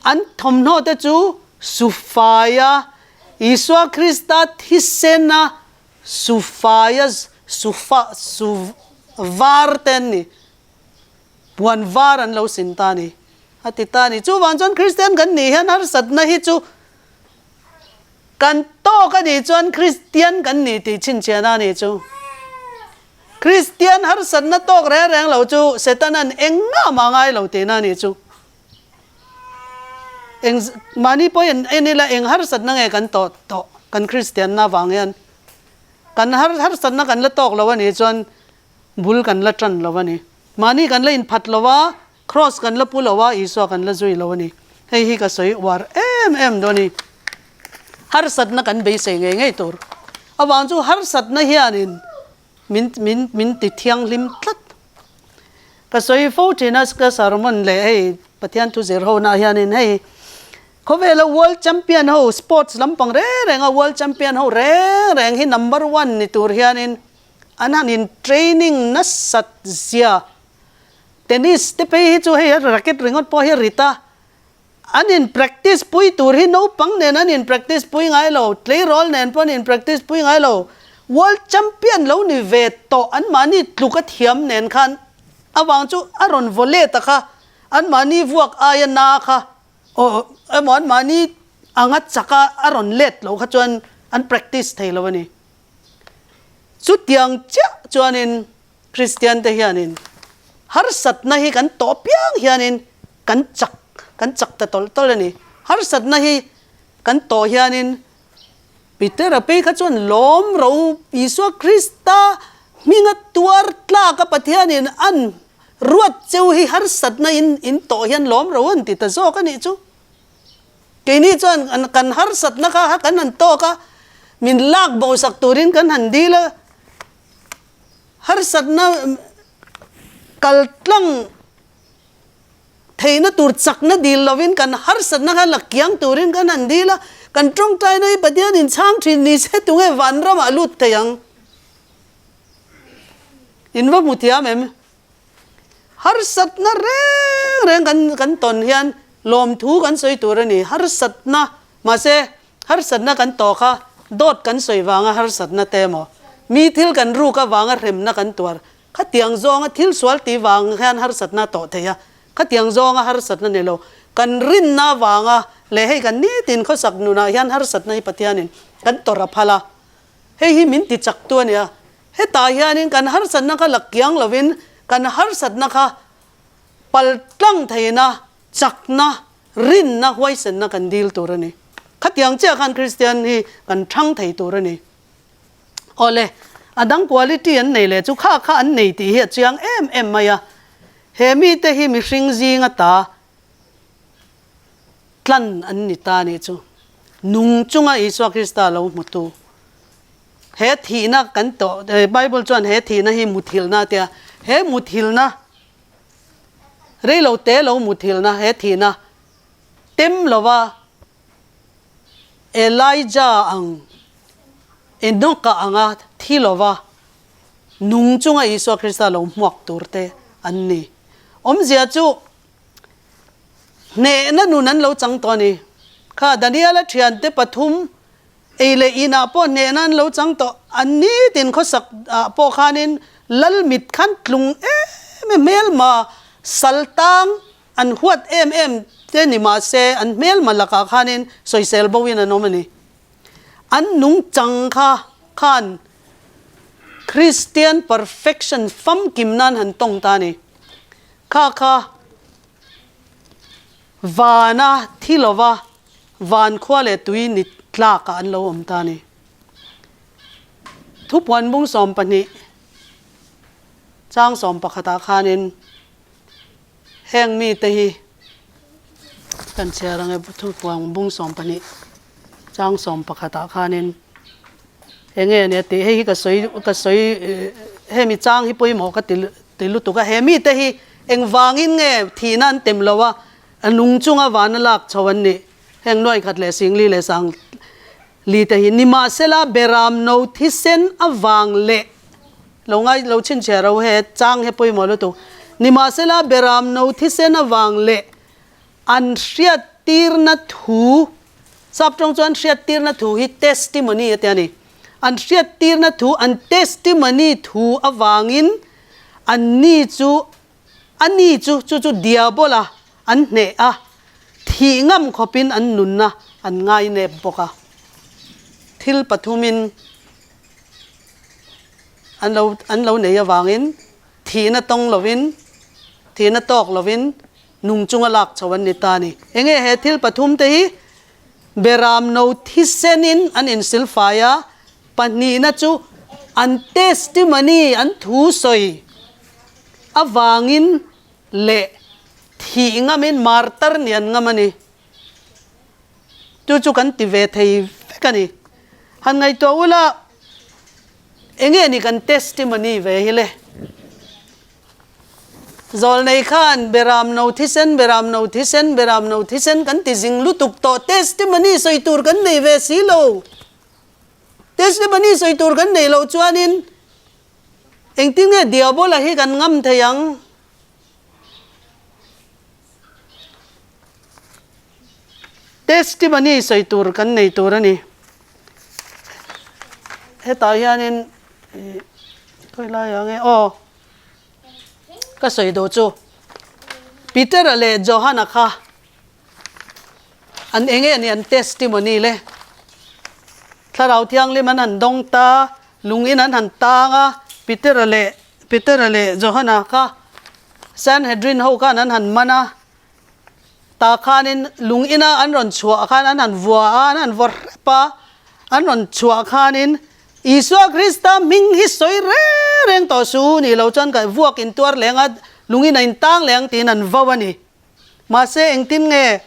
An thawmhnaw te chu Sufaia, Isua Krista thisena Sufaia, Sufa, Su var te an ni. Puan var an lo sin ta a ni. A ti ta a ni. Chuvang chuan Kristian kan nih hian harsatna hi chu kan tawk a nih chuan Kristian kan ni tih chhinchhiahna a nih chu. Kristian harsatna tawk reng reng lo chu Setana'n engmah mah ngai lo tihna a nih chu. Eng mahni pawh en en ila eng harsatna nge kan tawh tawh kan Kristianna avang hian kan har harsatna kan la tawk lo a nih chuan bul kan la tan lo a ni. Mahni kan la inphat lo a, Kraws kan la pu lo a, Isua kan la zui lo a ni. Hei hi ka sawi uar em em dawn a ni. Harsatna kan beisei ngei ngei tur avang chu harsatna hianin min min min ti thianghlim tlat. Ka sawi fo thin a ka sermon leh hei Pathian thu zir ho nah hianin hei khawvela world champion ho sports lampang reng reng a world champion ho reng reng hi number one ni tur hianin an han in training nasat zia tennis te phei hi chu hei racket ringawt pawh hi a rit a. An in practice pui tur hi naupang nen an in practice pui ngai lo, tleirawl nen pawh an in practice pui ngai lo. World champion lo ni ve tawh anmahni tluk a thiam nen khan avang chu a rawn vaw let a kha, anmahni vuak aia na kha aw emaw anmahni anga chak a a rawn let lo kha chuan an practice thei lo a ni. Chutiang chiah chuanin Kristian te hianin harsatna hi kan tawh piang hianin kan chak kan chak ta tawlh tawlh a ni. Harsatna hi kan tawh hianin Petera phei kha chuan lawm ro Isua Krista hminga tuar tlak a Pathianin an ruat cheu hi harsatna in in tawh hian lawm ro an ti ta zawk a nih chu. Keini chuan kan harsatna kha kan han tawk a, min lak bosak turin kan han dil a, harsatna kal tlang Theihna tur chakna dil lovin kan harsatna kha la kiang turin kan han dil a, kan tawngtaina hi Pathian in chhang thin ni se tunge vanramah lut thei ang? In va hmu thiam em? Harsatna reng reng kan kan tawn hian lawmthu kan sawi tur a ni. Harsatna, mahse harsatna kan tawh kha dawt kan sawi vanga harsatna te emaw, mi thil kan ruk avanga hremna kan tuar Khatiang zawnga thil sual tih vang hian harsatna a tawh thei a, khatiang zawnga harsatna ni lo, kan rinna vanga leh hei kan nitin khawsak nunah hian harsatna hi Pathianin kan tawrh a phal a, hei hi min ti chak tu a nia. Hetah hianin kan harsatna kha la kiang lovin kan harsatna kha paltlang theihna, chakna, rinna, huaisenna kan dil tur a ni. Khatiang chiah khan Kristian hi kan thang thei tur a ni. Awle, a dang quality an nei leh chu kha kha an nei tih hi a chiang em em mai a. He mite hi mihring zinga ta tlan an ni ta nih chu. Nung chunga Isua Krista lo hmutu. He thihna kan tawh, Bible chuan he thihna hi muthilhna a tia. He muthilhna, reilo te lo muthilhna, he thihna tem lova Elijah ang, Enoch-a anga thi lova nung chunga Isua Krista lo hmuak tur te an ni. Awmzia chu. Hnehna nun an lo chang tawh a ni. Kha Daniela thiante pathum ei leh inah pawh hnehna an lo chang tawh. An nitin khawsak ah pawh khanin lal mit khan tlung em em hmelma sal tang an huat em em te ni mahse an hmelma lakah khanin sawisel bo in an awm a ni. An nungchang kha khan Kristian perfection famkim nan han tawng ta a ni. Kha kha vana thi lova van khua leh tui ni tlakah an lo awm ta a ni. Thupuan bung 12 chang 11 ah khanin heng mite hi kan chhiar ang e Thupuan bung 12 chang 11 ah khanin eng nge nia tih hei hi ka sawi ka sawi hemi chang hi pawimawh ka ti ti lutuk a he mite hi engvangin nge thihna an tem lo a a nung chunga vana lak chho an nih heng nuai khat leh singli leh sang li te hi nimahsela beram no thisen avang leh lo ngai lo chhinchhiah ro he chang he pawimawh lutuk nimahsela beram no thisen avang leh An hriattirna thu, Saptawng chuan hriattirna thu hi testimony a ti a ni. An hriattirna thu, an testimony thu avangin an ni chu, a ni chu, chu chu diabola an hneh a, thih ngam khawpin an nunna an ngainep bawk a. Thil pathumin an lo, an lo nei avangin thihna tawng lovin, thihna tawk lovin Nung chunga lak chho an ni ta a ni. Enge he thil pathum te hi Beram no thisenin an insilfai a, pahnihna chu an testimony, an thu sawi avangin leh thih ngamin martar nih an ngam a ni. Chu chu kan ti ve thei vek a ni. Han ngaihtuah ula enge ni kan testimony ve hi le? Zawlnei khan Beram no thisen, Beram no thisen, Beram no thisen kan ti zing lutuk tawh. Testimony sawi tur kan nei ve si lo. Testimony sawi tur kan nei loh chuanin engtin nge Diabola hi kan ngam thei ang? Testimony sawi tur kan nei tur a ni. Hetah hianin khawi lai ah nge aw ka sawi duh chu Peter-a leh Johana kha an eng nge ni an testimony le Thlarau Thianghlim an han dawng ta lungin an han tang a Peter-a leh Peter-a leh Johana kha Sanhedrin ho khan an han man a Tah khanin lung ina an rawn chhuah khan an han vua a, an han vaw hrep a, an rawn chhuah khanin Isua Krista hming hi sawi reng reng tawh su nih loh chuan ka vuak in tuar leng a, lung in a intang leng tiin an vau a ni. Mahse engtin nge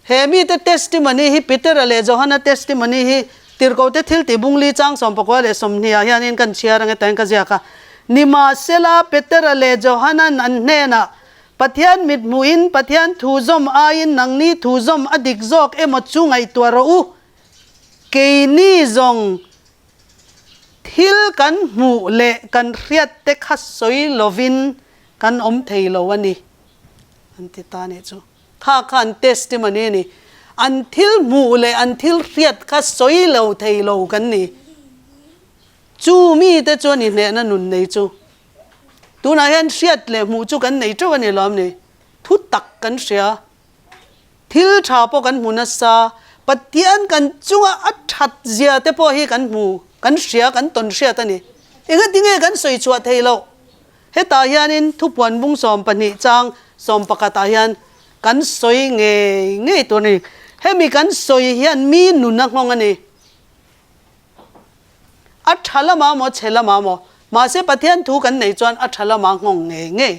he mite testimony hi Petera leh Johana testimony hi Tirhkohte thiltih bungli chang 29 ah hianin kan chhiar ang e tain ka ziak a. Nimahsela Petera leh Johanan an hnenah Pathian mit hmuhin Pathian thu zawm aiin nangni thu zawm a dik zawk emaw chu ngaihtuah rawh u. Keini zawng thil kan hmuh leh kan hriat te kha sawi lovin kan awm thei lo a ni, an ti ta nih chu. Kha kha an testimony a ni. An thil hmuh leh an thil hriat kha sawi lo thei lo kan ni. Chu mite chuan i hnehna nun nei chu. Tunah hian hriat leh hmuh chu kan nei teuh a ni lawm ni? Thu tak kan hria. Thil tha pawh kan hmu nasa. Pathian kan chunga a that zia te pawh hi kan hmu, kan hria, kan tawn hriat a ni. Engati nge kan sawi chhuah thei loh? Hetah hianin thupuan bung 12 chang 11 ah hian kan sawi ngei ngei tur a ni. Hemi kan sawi hian mi nun a nghawng a ni. A tha lamah maw chhe lamah maw? Mahse Pathian thu kan neih chuan a tha lamah nghawng ngei ngei.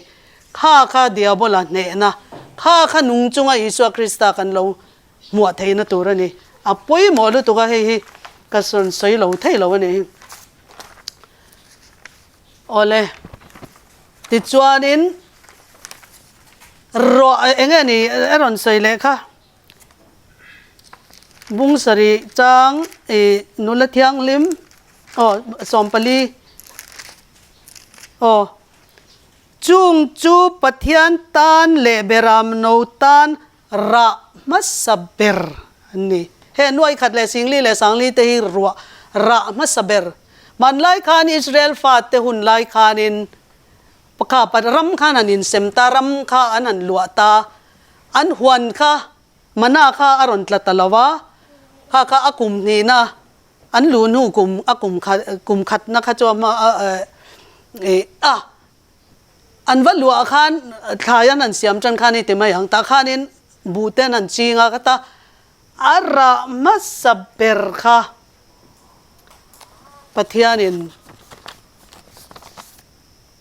Kha kha Diabola hnehna, kha kha nung chunga Isua Krista kan lo hmuah theihna tur a ni. A pawimawh lutuk a, hei hi ka rawn sawi lo thei lo a ni. Awle, tichuanin ruah eng nge ni a rawn sawi leh kha? Bung sarih chang ih nula thianghlim aw 14 aw chung chu Pathian tan leh Beram no tan. Rah hmasa ber an ni. He nuai khat leh singli leh sangli te hi ruah rah hmasa ber. Hmanlai khan Israel fate hun lai khanin kha ram khan han insem ta, ram kha an han luah ta, an huan kha mana kha a rawn tla ta lo a, kha kha a kum hnihna an luh hnu kum a kum khat kum khatna kha chu a hma a An va luah khan thlai an han siam tan khan i ti mai ang, tah khanin buh te an han ching a, khata a rah hmasa ber kha Pathianin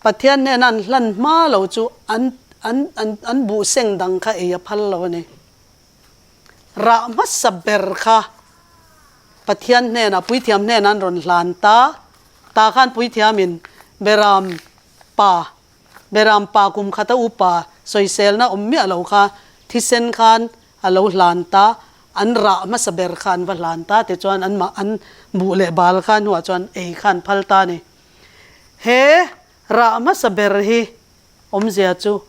Pathian hnena an hlan hma lo chu an an an an buh seng dang kha ei a phal lo a ni. Rah hmasa ber kha Pathian hnenah Puithiam hnenah an rawn hlan ta. Tah khan puithiamin Beram pa, Beram pa kum khata upa sawiselna awm miah lo kha thisen khan a lo hlan ta, an rah hmasa ber kha an va hlan ta tichuan an mah an buh leh bal kha hnuah chuan ei kha an phal ta a ni. He rah hmasa ber hi Awmzia chu,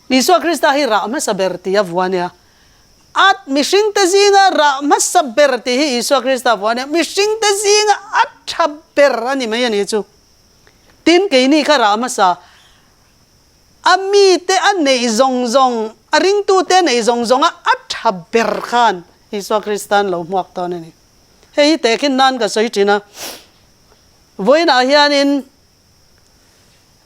Isua Krista hi rah hmasa ber tih a vua a nia. A mihringte zinga rah hmasa ber tih hi Isua Krista a vua a nia. Mihringte zinga a tha ber a ni mai a ni chu. Tin, keini kha rah hmasa, a mite a neih zawng zawng, a ringtute a neih zawng zawnga a tha ber khan Isua Krista an lo hmuak dawn a ni. Hei hi tehkhin nan ka sawi thin a. Vawiinah hianin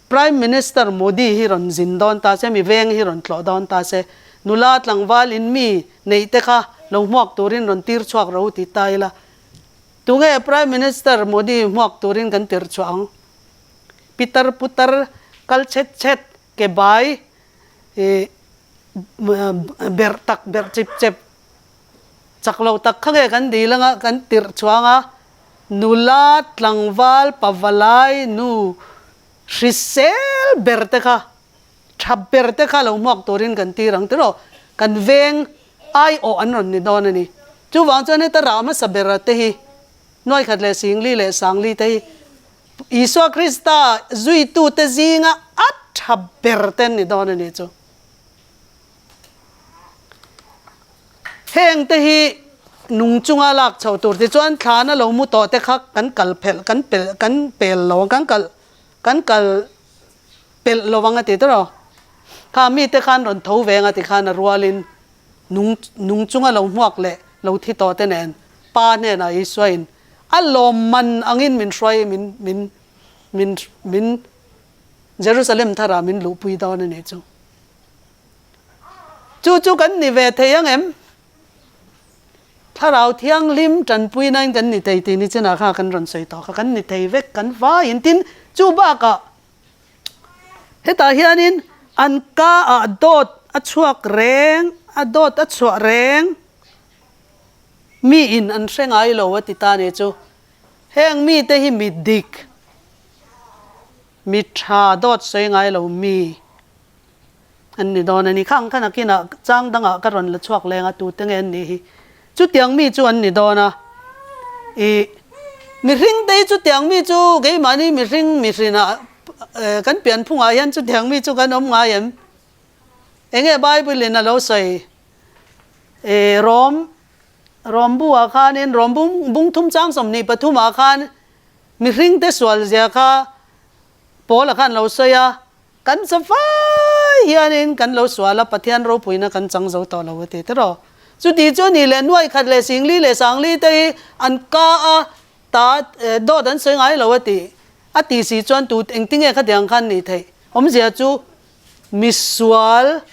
Prime Minister Modi hi rawn zin dawn ta se, mi veng hi rawn tlawh dawn ta se, nula tlangval in mi neih te kha lo hmuak turin rawn tir chhuak ro ti ta ila, tunge Prime Minister Modi hmuak turin kan tir chhuah ang? Pitar putar kal chhet chhet ke bai ih berh tak berh chip chep chak lo tak kha nge kan dil anga kan tirh chhuang a, Nula tlangval pavalai nu hrisel ber te kha, tha ber te kha lo hmuak turin kan tir ang tiraw? Kan veng aiawh an rawn ni dawn a ni. Chuvang chuan heta rah hmasa bera te hi, nuaikhat leh singli leh sangli te hi Isua Krista zuitute zinga a tha ber te an ni dawn a ni chu. Heng te hi nung chunga lak chhoh tur tichuan thlana lo mu tawh te kha kan kal phelh kan pel kan pel lo ang kan kal kan kal pelh lo ang a ti tawh kha mite khan rawn tho ve ang a ti khan a rualin nung nung chunga lo hmuak leh lo thi tawh te nen pa hnenah Isua in a lawmman angin min hruai min min min min Jerusalem tharah min luhpui dawn a nih chu. Chu chu kan ni ve thei ang em? Thlarau Thianghlim tanpuinain kan ni thei tih ni chinah kha kan rawn sawi tawh kha, kan ni thei vek, kan vaiin. Tin, chu bakah hetah hianin an ka ah dawt a chhuak reng, a dawt a chhuah reng, miin an hre ngai lo a ti ta ni chu. Heng mite hi mi dik, mi tha dawt sawi ngai lo mi. An ni dawn a ni. Khang kha nakinah chang dangah ka rawn la chhuak leng a, tute nge an nih hi? Chutiang mi chu an ni dawn a. Ih, mihring te hi chutiang mi chu keimahni mihring mihrinah kan pianphungah hian chutiang mi chu kan awm ngai em? Enge Bible in a lo sawi? Ih, Rom, Rom buah khanin, Rom bung, bung thum chang 23 ah khan mihring te sual zia kha Paula khan lo sawi a. Kan chafai hianin kan lo sual a, Pathian ropuina kan chang zo tawh lo a ti tiraw. Chuti chu ni leh nuai khat leh singli leh sangli te hi an ka a, ta dawt an sawi ngai lo a ti. A ti si chuan tu engtinge khatiang khan nih theih? Awmzia chu misual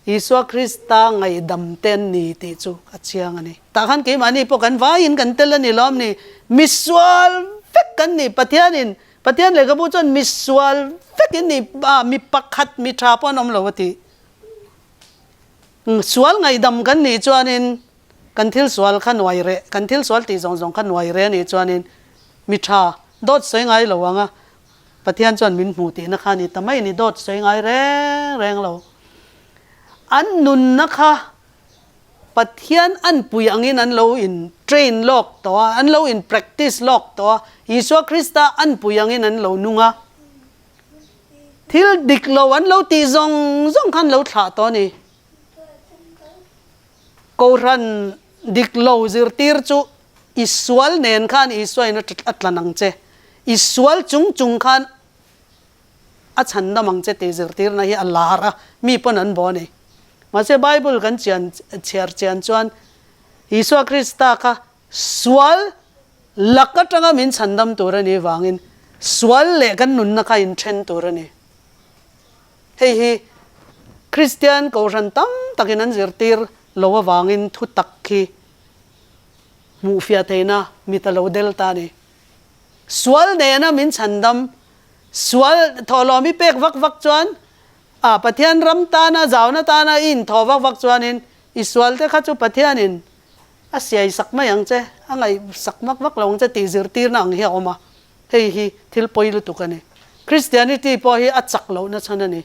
Isua Krista ngaihdam te an ni tih chu a chiang a ni. Tah khan keimahni pawh kan vaiin kan tel a ni lawm ni? Misual vek kan ni. Pathianin, Pathian lehkhabu chuan misual vek in ni, ah, mi pakhat mi tha pawh an awm lo a ti. Sual ngaihdam kan nih chuanin kan thil sual kha nuai reh, kan thil sual tih zawng zawng kha nuai reh a nih chuanin mi tha dawt sawi ngai lo ang a, Pathian chuan min hmu tihna kha a ni ta mai a ni, dawt sawi ngai reng reng lo. An nunna kha Pathian an pui angin an lo in train lawk tawh a, an lo in practice lawk tawh a, Isua Krista an pui angin an lo nung a. Thil dik lo an lo tih zawng zawng kha an lo thlah tawh a ni. Kohhran dik lo zirtir chu i sual nen khan Isua in a tlan ang che, i sual chung chung khan a chhandam ang che tih zirtirna hi a lar a, mi pawn an bo a ni. Mahse Bible kan chian chhiar chian chuan Isua Krista kha sual lak atanga min chhandam tur a nih vangin sual leh kan nunna kha inthen tur a ni. Hei hi Kristian Kohhran tam takin an zirtir lo avangin thu tak hi hmuhfiah theihna mit a lo del ta a ni. Sual nena min chhandam, sual thawhlawm i pek vak vak chuan a Pathian ram tana zauna tana i inthawh vak vak chuanin i sualte kha chu Pathianin a siai sak mai ang che, a ngaihsak vak vak lo ang che tih zirtirna ang hi a awm a. Hei hi thil pawi lutuk a ni. Christianity pawh hi a chak lohna chhan a ni.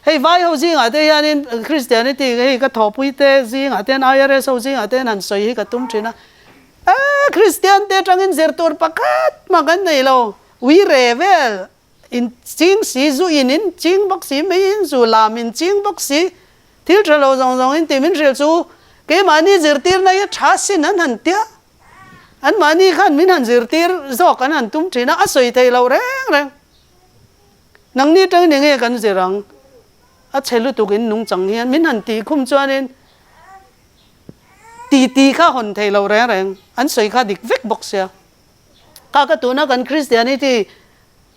Hei vai ho zingah te hianin Christianity hei ka thawhpui te zingah te hian IRS ho zingah te hian han sawi hi ka tum thin a. Eeh Christian te atangin zir tur pakhat mah kan nei lo. Ui re vel in ching si, zu in in ching bawk si, mei in zu lam in ching bawk si, thil tha lo zawng zawng in tih min hrilh chu keimahni zirtirna hi a tha sin an han tia. Anmahni khan min han zirtir zawk an han tum thin a, a sawi thei lo reng reng. Nangni atangin enge kan zir ang? A chhe lutuk in nungchang hian min han tih khum chuanin ti ti kha hawn thei lo reng reng, an sawi kha dik vek bawk sia. Kha ka tuna kan Christianity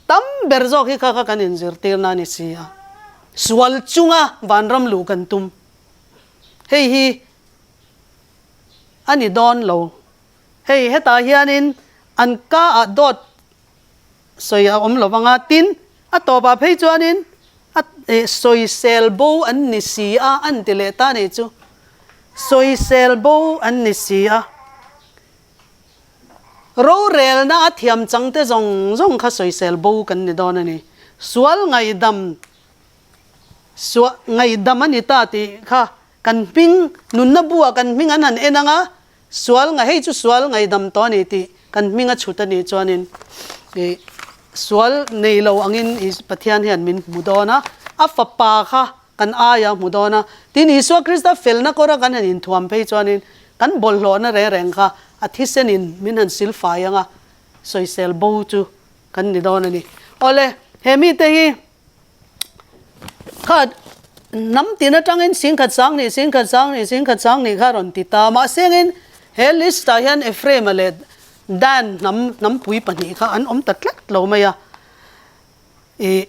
tam ber zawk hi kha kha kan inzirtir na a ni si a. Sual chunga vanram luh kan tum. Hei hi a ni dawn lo. Hei hetah hianin an ka ah dawt sawi a awm lo vang a, tin a tawpah phei chuanin a sawisel bo an ni si a an ti leh ta nih chu. Sawisel bo an ni si a. Rorelna a thiam changte zawng zawng kha sawisel bo kan ni dawn a ni. Sual ngaihdam suah ngaihdam a ni ta tih kha Kan hming, nunna buah kan hming an han en ang a, sual nga hei chu sual ngaihdam tawh a ni tih kan hming a chhut a nih chuanin ih sual nei lo angin ih Pathian hian min hmu dawn a, a fapa kha kan aia hmu dawn a, tin Isua Krista felna kawra kan han inthuam phei chuanin kan bawlhhlawhna reng reng kha a thisenin min han silfai ang a, sawisel bo chu kan ni dawn a ni. Awle, he mite hi. Kha hnam tin atangin singkhat sang nih, singkhat sang nih, singkhat sang nih kha rawn ti ta. Mahse engin he list ah hian Ephraim-a leh Dan hnam hnampui pahnih kha an awm ta tlat lo mai a. Ih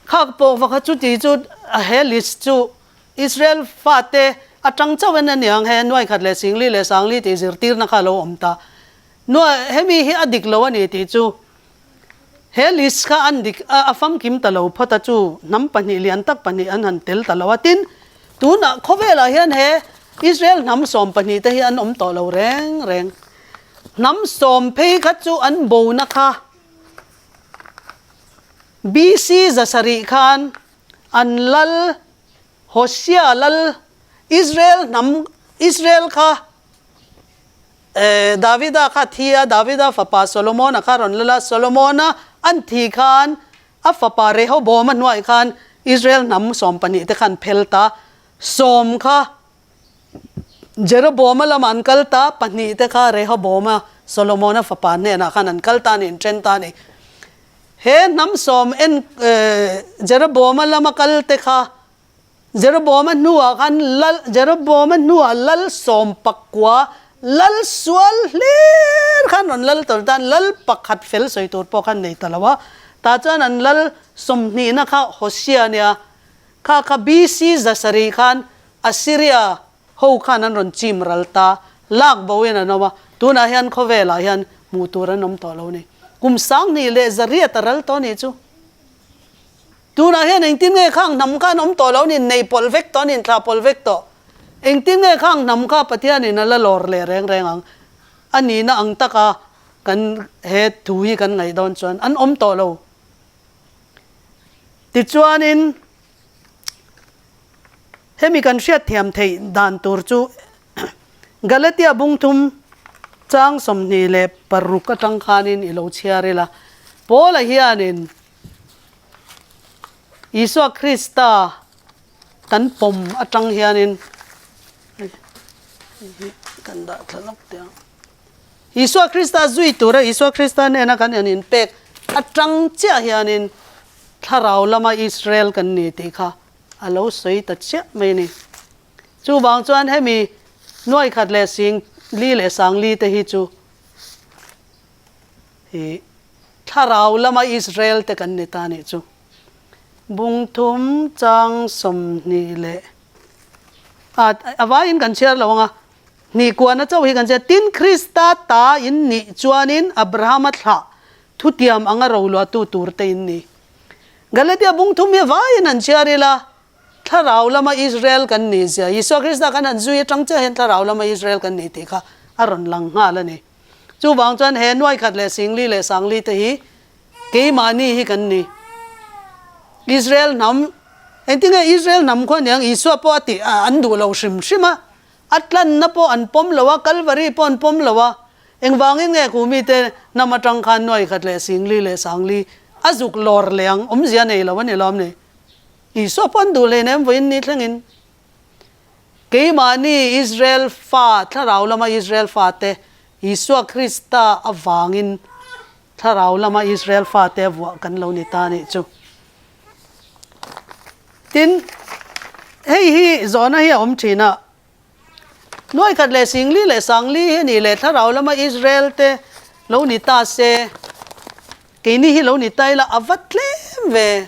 kha pawh va kha chuti chu he list chu Israel fate atang chauh en a niang he nuaikhat leh singli leh sangli tih zirtirna kha a lo awm ta. Nuai hemi hi a dik lo a ni tih chu He list kha an dik a, a famkim ta lo phawt a chu hnam pahnih lian tak pahnih an han tel ta lo a. Tin, tunah khawvelah hian he Israel hnam 12 te hi an awm tawh lo reng reng. Hnam sawm phei kha chu an bona kha BC 700 khan an lal Hosea lal Israel hnam Israel kha Davida kha thi a, Davida fapa Solomona kha rawn lal a, Solomona an thi khan a fapa Rehoboama hnuaiah khan Israel hnam 12 te khan phel ta, sawm kha Jeroboama lamah an kal ta, pahnih te kha Rehoboama, Solomona fapa hnenah khan an kal ta a ni, an then ta a ni. He hnam sawm en Jeroboama lama kal te kha Jeroboama hnuah khan lal Jeroboama hnuah lal sawm pakua lal sual hlir khan rawn lal tawh tan lal pakhat fel sawi tur pawh khan nei ta lo a, tah chuan an lal sawmhnihna kha Hosea nia, kha kha BC 700 khan Assyria ho khan an rawn chim ral ta, lak boin an awm a, tunah hian khawvelah hian hmuh tur an awm tawh lo a ni. Kum 1800 a ral tawh a nih chu. Tunah hian engtin nge khang hnam kha an awm tawh lo a ni, nei pawlh vek tawh a ni, inthlah pawlh vek tawh. Engtin nge khang hnam kha Pathianin a la lawr leh reng reng ang? A nihna ang taka kan he thu hi kan ngaih dawn chuan an awm tawh lo. Tichuanin hemi kan hriatthiam theih dan tur chu Galatia bungthum chang 26 atang khanin i lo chhiar ila. Paula hianin Isua Krista kan pawm atang hianin. Hei hi kan dah thla lawk teh ang. Isua Krista zui tura Isua Krista hnena kan en inpek atang chiah hianin thlarau lama Israel kan ni tih kha a lo sawi ta chiah mai a ni. Chuvang chuan hemi nuai khat leh sing li leh sang li te hi chu hi thlarau lama Israel te kan ni ta nih chu. Bung thum chang 20 leh a a vaiin kan chhiar lo ang a, hnih kuahna chauh hi kan chhiar. Tin, Krista ta in nih chuanin Abrahama thlah thutiam anga roluahtu tur te in ni. Galatia bung thum hi a vaiin han chhiar ila, thlarau lama Israel kan nih zia, Isua Krista kan han zui atang chiah hian thlarau lama Israel kan nih tih kha a rawn lang nghal a ni. Chuvang chuan he nuai khat leh singli leh sangli te hi Keimahni hi kan ni. Israel hnam, engtinge Israel hnam khaw aniang Isua pawh a tih an duh lo hrim hrim a, a tlanna pawh an pawm lo a, Kalvari pawh an pawm lo a, engvangin nge khu mite hnam atang khan nuai khat leh singli leh sangli a zuk lawr leh ang, awmzia nei lo a ni lawm ni. Isua pawh an duh hleinem vawiin ni thlengin. Keimahni Israel fa, thlarau lama Israel fate Isua Krista avangin Thlarau lama Israel fate a vuah kan lo ni ta nih chu. Tin, hei hi zawhna hi a awm thin a, Nuai khat leh singli leh sangli hi a nih leh thlarau lama Israel te lo ni ta se, keini hi lo ni ta ila a va tlem ve.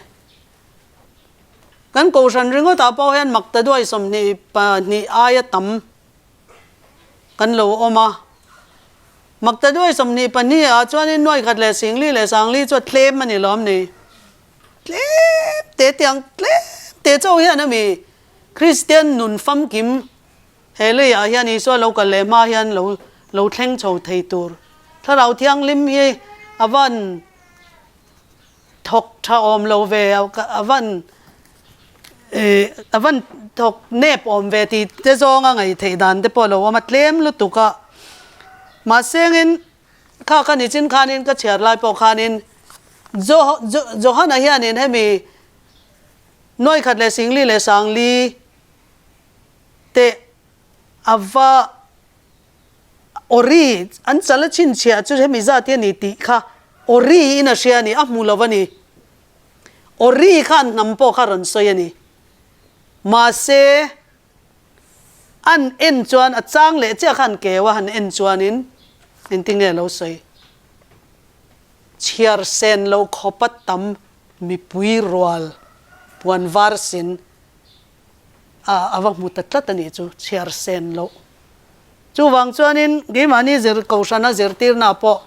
Kan kohhran ringawtah pawh hian makta duai 22 aia tam kan lo awm a. Makta duai 22 ah chuanin nuai khat leh singli leh sangli chu a tlem a ni lawm ni? Tlem te tiang tlem te chauh hian a mi Kristian nun famkim he leiah hian Isua lo kal leh hma hian lo lo thleng chho thei tur Thlarau Thianghlim hi a van thawk tha awm lo ve a van a van thawk nep awm ve tih te zawnga ngaih theih dan te pawh a lo awm a tlem lutuk a mahse engin kha ka ni chin khanin ka chhiar lai pawh khanin Jo Johana hianin hemi nuai khat leh singli leh sangli te a va Ori, an chal a chhinchhiah chu hemi zat hi a ni tih kha Ori in a hria a ni, a hmu lo a ni. Ori khan hnam pawh kha rawn sawi a ni. Mahse, an en chuan a chang leh chiah khan keu a han en chuanin engtinge a lo sawi? Chhiar sen lo khawpa tam mipui rual puan var sin a va hmu ta tlat a nih chu chhiar sen loh. Chuvang chuanin keimahni zir kohhrana zirtirna pawh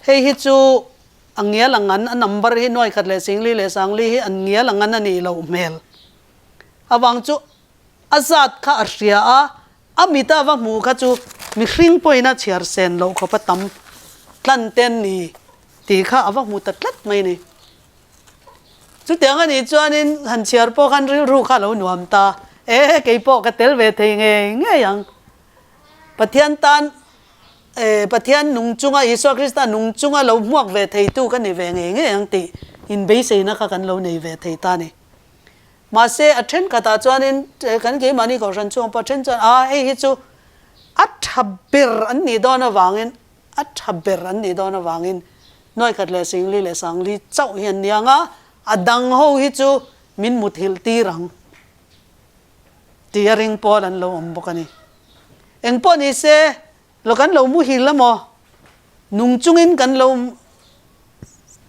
hei hi chu a ngial ang an, a number hi nuai khat leh singli leh sangli hi an ngial ang an a nih loh hmel. Avang chu a zat kha a hria a, a mita va hmuh kha chu mihring pawhin a chhiar sen loh khawp a tam tlan te an ni tih kha a va hmu ta tlat mai a ni. Chutiang a nih chuanin han chhiar pawh khan rilru kha a lo nuam ta. E, kei pawh ka tel ve thei ngei ngei ang. Pathian tan, e, Pathian nung chunga, Isua Krista nung chunga lo hmuak ve theitu ka ni ve ngei ngei ang tih inbeiseina kha kan lo nei ve thei ta a ni. Mahse, a thenkhatah chuanin kan keimahni kohhran chhungah pawh a then chuan, a, hei hi chu a tha ber an nih dawn avangin, A tha ber an nih dawn avangin nuai khat leh singli leh sangli chauh hi an ni ang a, a dang ho hi chu min muthilh tir ang tih a ring pawl an lo awm bawk a ni. Eng pawh ni se, lo kan lo muhil emaw, nung chungin kan lo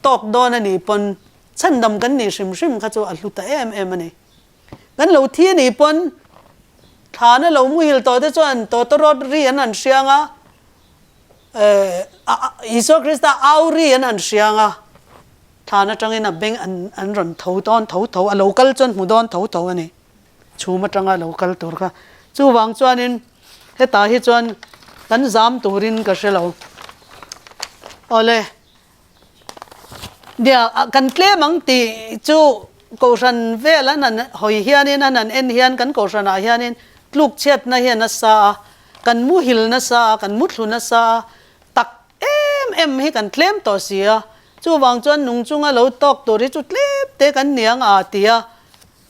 tawk dawn a nih pawn chhandam kan nih hrim hrim kha chu a hlu ta em em a ni. Kan lo thi a nih pawn thlana lo muhil tawh te chuan tawtawrawt ri an han hriang a, Isua Krista au ri an han hriang a, thlan atangin a beng an an rawn tho dawn tho tho, a lo kal chuan hmu dawn tho tho a ni, chhum atanga a lo kal tur kha. Chuvang chuanin hetah hi chuan kan zam turin ka hre lo. Awle, nia kan tlem ang tih chu Kohhran vel an han hawi hianin an han en hian kan Kohhranah hianin tluk chhiatna hi a nasa a, kan muhil nasa a, kan muthlu nasa a, tak em em hi kan tlem tawh si a, chuvang chuan nung chunga lo tawk tur hi chu tlem te kan ni ang a ti a,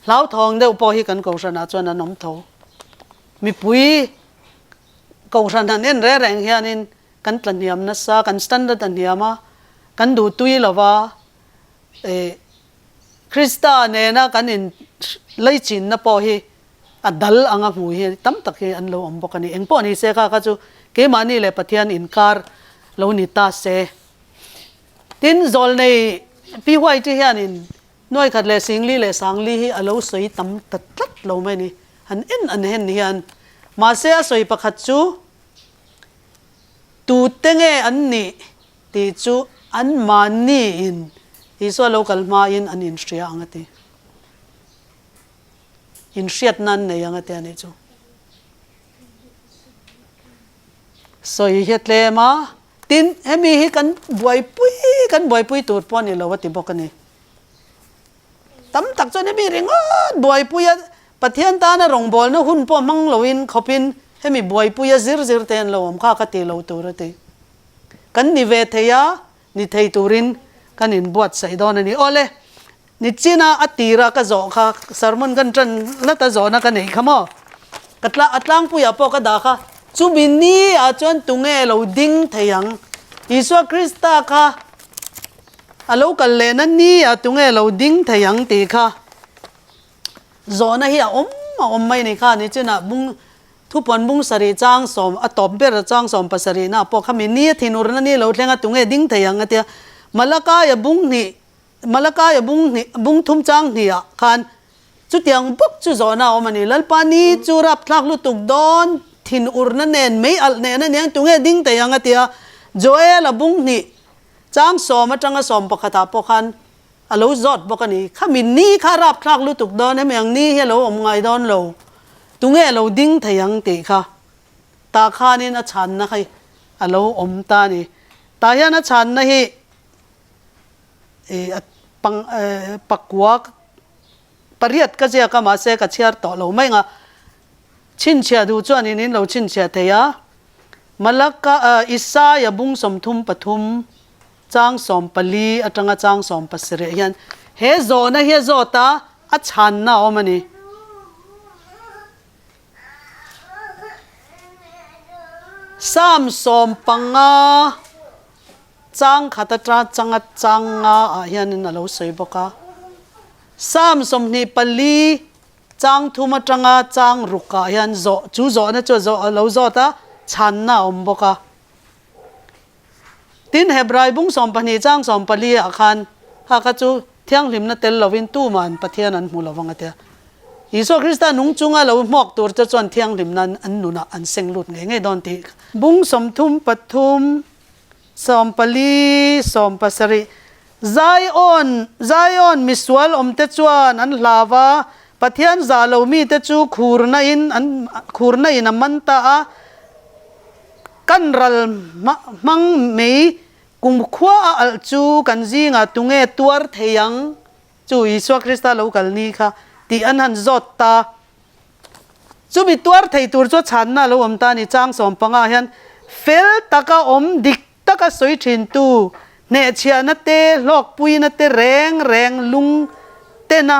hlauthawng deuh pawh hi kan Kohhranah chuan an awm tho. Mipui. Kohhran han en reng reng hianin kan tla hniam nasa, kan standard a hniam a, kan duh tui lo va, eh Krista nena kan in leichinna pawh hi a dal anga hmu hi tam tak hi an lo awm bawk a ni. Engpawh ni se kha kha chu keimahni leh Pathian inkar lo ni ta se. Tin, zawlnei Pi White-i hianin nuai khat leh singli leh sangli hi a lo sawi tam ta tlat lo mai a ni. Han en an hen hian. Mahse a sawi pakhat chu tute nge an nih tih chu anmahni in Isua lo kal hmain an inhria ang a ti. Inhriatna an nei ang a ti a nih chu. Sawi hi a tlem a, tin hemi hi kan buaipui kan buaipui tur pawh a ni lo a ti bawk a ni. Tam tak chuan hemi ringawt buaipuia Pathian tana rawngbawlna hun pawh hmang loin khawpin hemi buaipuia zir zir te an lo awm kha ka ti lo tur a ti. Kan ni ve thei a, ni thei turin kan inbuatsaih dawn a ni. Awle, nichina a tira ka zawh kha sermon kan tan lata zawhna ka neih kha maw? Ka tla a tlangpuiah pawh ka dah kha, chumi ni ah chuan tunge lo ding thei ang? Isua Krista kha A lo kal lehna ni a tunge lo ding thei ang tih kha zawhna hi a awm a awm mai ni kha nichinah bung thupawn bung sarih chang sawm a tawp ber chang sawm pasarihna pawh khami ni a thinurna ni lo thleng a tunge ding thei ang a tia Malakaia bung hnih Malakaia bung hnih bung thum chang hnihah khan chutiang bawk chu zawhna a awm a ni Lalpa ni chu rapthlak lutuk dawn thinurna nen mei alh nehna niang tunge ding thei ang a tia Joela bung hnih Chang sawm atanga sawm pakhatah pawh khan a lo zawt bawk a ni. Khami ni kha rapthlak lutuk dawn hemi ang ni hi a lo awm ngai dawn lo. Tunge a lo ding thei ang tih kha tah khanin a chhanna hi a lo awm ta a ni. Tah hian a chhanna hi ih a pang pakua pariat ka ziak a mahse ka chhiar tawh lo mai ang a. Chhinchhiah duh chuanin in lo chhinchhiah thei a. Malaka, Isaia bung 33, chang 14 atanga chang 17 hian he zawhna hi a zawt a, a chhanna a awm a ni. Psalm 15 chang khat atanga changa chang nga ah hianin a lo sawi bawk a. Psalm 24 Chang thum atanga chang rukah hian zawh chu zawhna chu a zawh a lo zawt a, chhanna a awm bawk a. Tin, Hebrai bung 12 chang 14 ah khan ha kha chu thianghlimna tel lovin tuman Pathian an hmu lovang a tia. Isua Krista nung chunga lo hmawk tur te chuan thianghlimna an nunah an seng lut ngei ngei dawn tih. Bung 33, 14, 17 Zion, Zion misual awmte chuan an hlau a, Pathian zah lo mite chu khurna in an khurna in a man ta a, kan ral hmang mei kumkhua a alh chu kan zingah tunge tuar thei ang chu Isua Krista lo kal ni kha tih an han zawt ta. Chumi tuar thei tur chu a chhanna a lo awm ta a ni. Chang 15 hian fel taka awm dik taka sawi thintu hnehchhiahna te, hlawkpuina te reng reng lung tena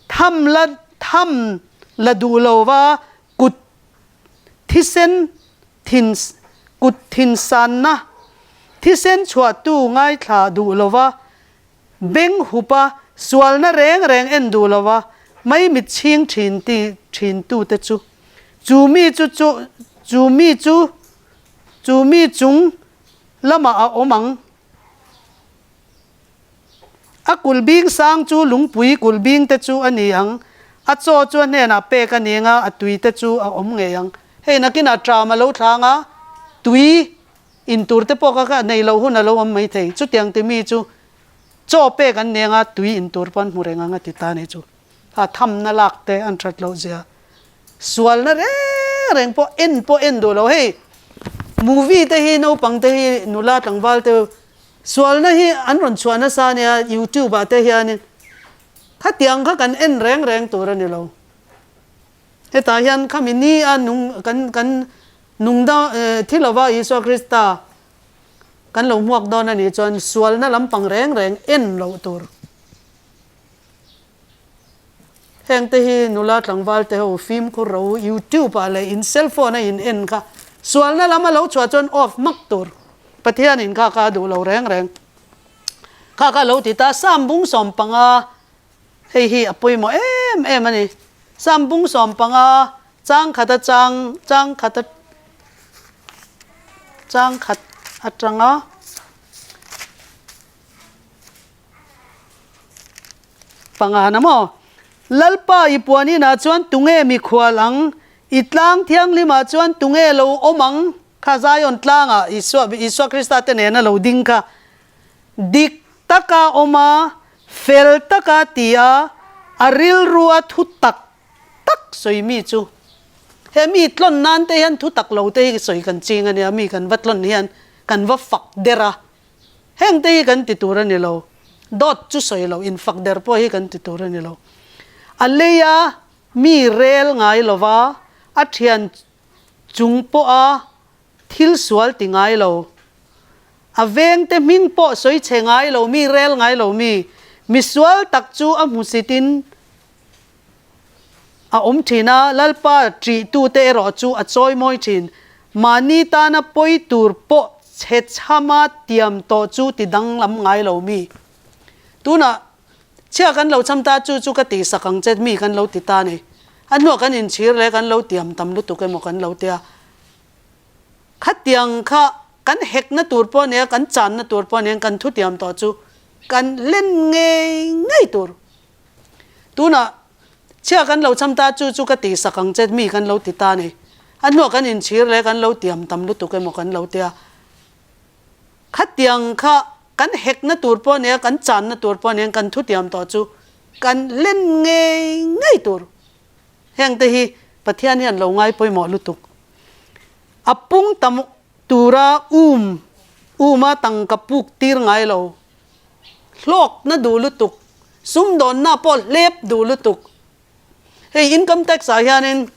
tham la tham la duh lo va, kut thisen thin kut thinsanna thisen chhuahtu ngaithla duh lo va, beng hupa sualna reng reng en duh lo va, maimit chhing thin ti thintu te chu chu mi chu chu chu mi chu Chu mi chung lamah a awm ang. A kulh bing sang chu lungpui kulh bing te chu a ni ang. A chaw chu a hnenah pek a ni ang a, a tui te chu a awm ngei ang. Hei nakinah ṭam a lo thlang a, tui in tur te pawh kha nei loh hun a lo awm mai thei. Chutiang ti mi chu chaw pek an ni ang a, tui in tur pawh an hmu reng ang a ti ta a ni chu. A thamna lak te an that loh zia. Sualna reng reng pawh en pawh en duh lo. Hei movie te hi naupang te hi nula tlangval te sualna hi an rawn chhuah nasa a nia youtube ah te hianin khatiang kha kan en reng reng tur a ni lo. Hetah hian khami ni a nung kan kan nung da thi lova Isua Krista kan lo hmuak dawn a nih chuan sualna lampang reng reng en loh tur. Heng te hi nula tlangval te ho fimkhur ro YouTube ah leh in cell phone a in en kha. Sualna lam a lo chhuah chuan off hmak tur. Pathianin kha kha a duh lo reng reng. Kha kha a lo ti ta, Sam bung 15, hei hi a pawimawh em em a ni. Sam bung 15, chang khat atang, chang khat a, chang khat atanga Pangana maw? Lalpa i puan inah chuan tunge mikhual ang? I tlang thianghlimah chuan tunge lo awm ang? Kha Zion tlangah Isua, Isua Krista te nena lo ding kha dik taka awm a, fel taka ti a, a rilrua thu tak tak sawi mi chu. He mi tlawn nan te hian thu tak lo te hi sawi kan ching a nia, mi kan va tlawn hian kan va fak der a. Heng te hi kan ti tur a ni lo. Dawt chu sawi lo, infak der pawh hi kan ti tur a ni lo. A leia mi rel ngai lova, a thian chung pawha thil sual ti ngai lo, a vengte hming pawh sawi chhe ngai lo, mi rel ngai lo mi, mi sual tak chu a hmusitin a awm thin a, Lalpa ṭihtute erawh chu a chawimawi thin. Mahni tana pawi tur pawh chhe chhama tiam tawh chu ti danglam ngai lo mi. Tunah chhia kan lo cham ta chu chu ka tihsak ang che mi kan lo ti ta ni. A hnuah kan inchhir leh kan lo tiam tam lutuk emaw kan lo tia. Khatiang kha kan hekna tur pawh nia, kan channa tur pawh nia kan thutiam tawh chu kan hlen ngei ngei tur. Tunah chhia kan lo cham ta chu chu ka tihsak ang che mi kan lo ti ta ni. A hnuah kan inchhir leh kan lo tiam tam lutuk emaw kan lo tia. Khatiang kha kan hekna tur pawh nia, kan channa tur pawh nia kan thutiam tawh chu kan hlen ngei ngei tur. Heng te hi Pathian hian lo ngai pawimawh lutuk. A pung tam tura um uma tangka puk tir ngai lo. Hlawkna duh lutuk, sumdawnna pawh hlep duh lutuk. Hei income tax ah hianin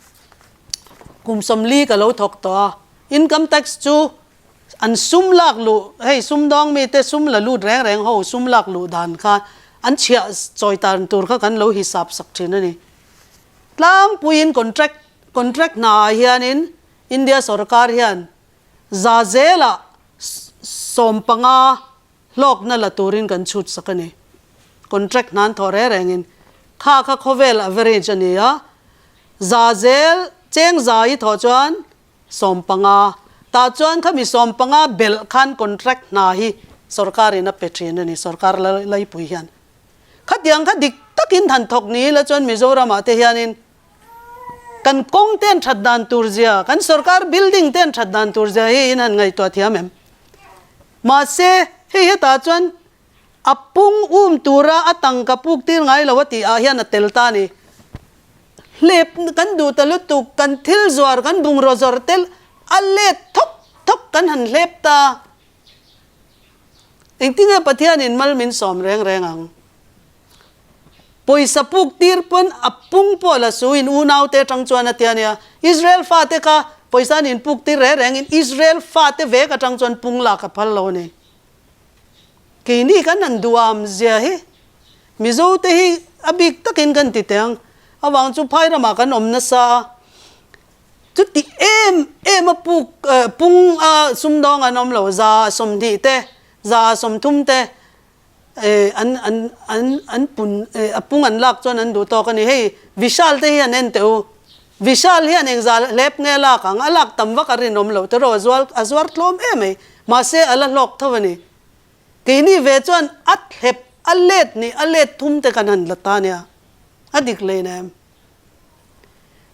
kum 40 ka lo thawk tawh a, income tax chu an sum lak luh, hei sumdawng mite sum la lut reng reng ho sum lak luh dan kha an chhiah chawi tan tur kha kan lo hisap sak thin a ni. Tlangpuiin contract contract hna ah hianin India sorkar hian za zelah 15 Hlawkna la turin kan chhut sak a ni. Contract hnan thawh reng rengin kha kha khawvel average a ni a, za zel cheng za i thawh chuan 15, tah chuan khami 15 belh khan contract hna hi sorkarin a pe thin a ni, sorkar laipui hian. Khatiang kha dik takin han thawk ni ila chuan Mizoramah te hianin kan kawng te an that dan tur zia, kan sorkar building te an that dan tur zia hi in han ngaihtuah thiam em? Mahse, hei hetah chuan a pung um tura a tangka puk tir ngai lo a tih ah hian a tel ta a ni. Hlep kan duh ta lutuk, kan thil zuar, kan bungraw zawr tel a let thawk thawk kan han hlep ta. Engtinge Pathianin mal min sawm reng reng ang? Pawisa puk tir pawn a pung pawh la su in unaute atang chuan a ti a nia. Israel fate kha pawisa an inpuk tir reng reng in Israel fate vek atang chuan pung lak a phal lo a ni. Keini kan han duham zia hi Mizo te hi a bik takin kan ti teh ang. Avang chu phai ramah kan awm nasa a. Chuti em em a puk pung a sumdawng an awm lo 120 te 30 te an an an an pun a pung an lak chuan an duh tawk a ni. Hei Vishal te hi an en teh u. Vishal hian engzah hlep nge a lak ang? A lak tam vak a rinawm loh tiraw a zual a zuar tlawm em mai. Mahse a la hlawk tho a ni. Keini ve chuan a thlep a let nih a let thum te kan han la ta nia. A dik lei nem.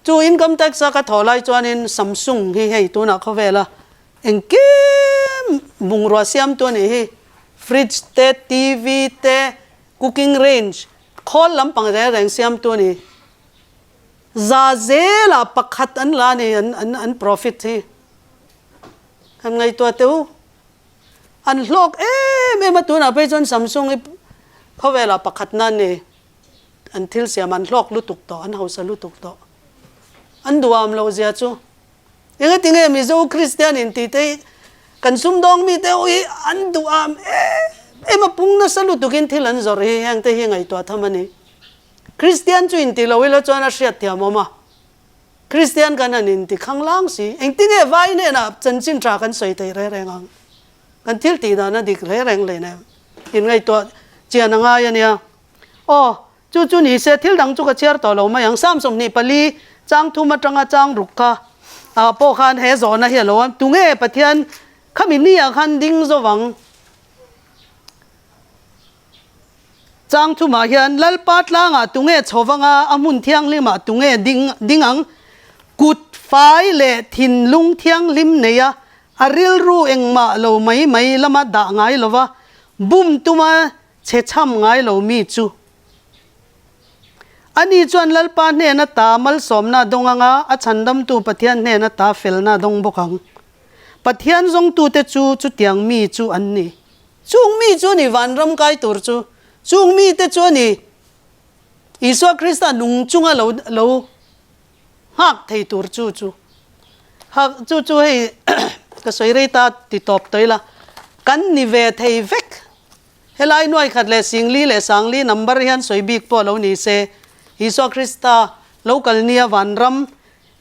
Chu income tax a ka thawh lai chuanin Samsung hi hei tunah khawvela engkim bungrua siamtu a nih hi. Fridge te, TV te, cooking range, khawl lampang reng reng siamtu a ni. Za zelah pakhat an la a ni an an an profit hi. Han ngaihtuah teh u. An hlawk em em a tunah phei chuan Samsung hi khawvelah pakhatna a ni. An thil siam an hlawk lutuk tawh, an hausa lutuk tawh. An duham loh zia chu. Engatinge Mizo Kristian intih te hi kan sumdawng mite ho hi an duham em em a, pung nasa lutukin thil an zawrh hi heng te hi ngaihtuah tham a ni. Kristian chu intih lo ila chuan a hriat thiam awm a. Kristian kan han inti khanglang si. Engtinge vai hnenah chanchin tha kan sawi thei reng reng ang? Kan thil tih dan a dik hle reng hle nem. Inngaihtuah chian a ngai a nia. Aw, chu chu ni se thil dang chu ka chhiar tawh lo mai ang. Psalm 24 chang thum atanga chang ruk kha ah pawh khan he zawhna hi a lo awm. Tunge Pathian khami ni ah khan ding zawvang? Chang thumah hian Lalpa tlangah tunge chho vanga a hmun thianghlimah tunge ding ding ang? Kut fai leh thinlung thianghlim neia a rilru engmah lo mai mai lama dah ngai lova bum tuma chhe chham ngai lo mi chu. Ani chuan Lalpa hnena ta malsawmna dawng anga a chhandamtu Pathian hnena ta felna dawng bawk ang. Pathian zawngtute chu chutiang mi chu an ni. Chung mi chu a ni vanram kai tur chu. Chung mite chu a ni Isua Krista nung chunga lo lo nghak thei tur chu chu. Ha chu chu hei ka sawi rei ta ti tawp tawh ila. Kan ni ve thei vek. Helai nuai khat leh singli leh sangli number hian sawi bik pawh lo ni se. Isua Krista lo kal nia vanram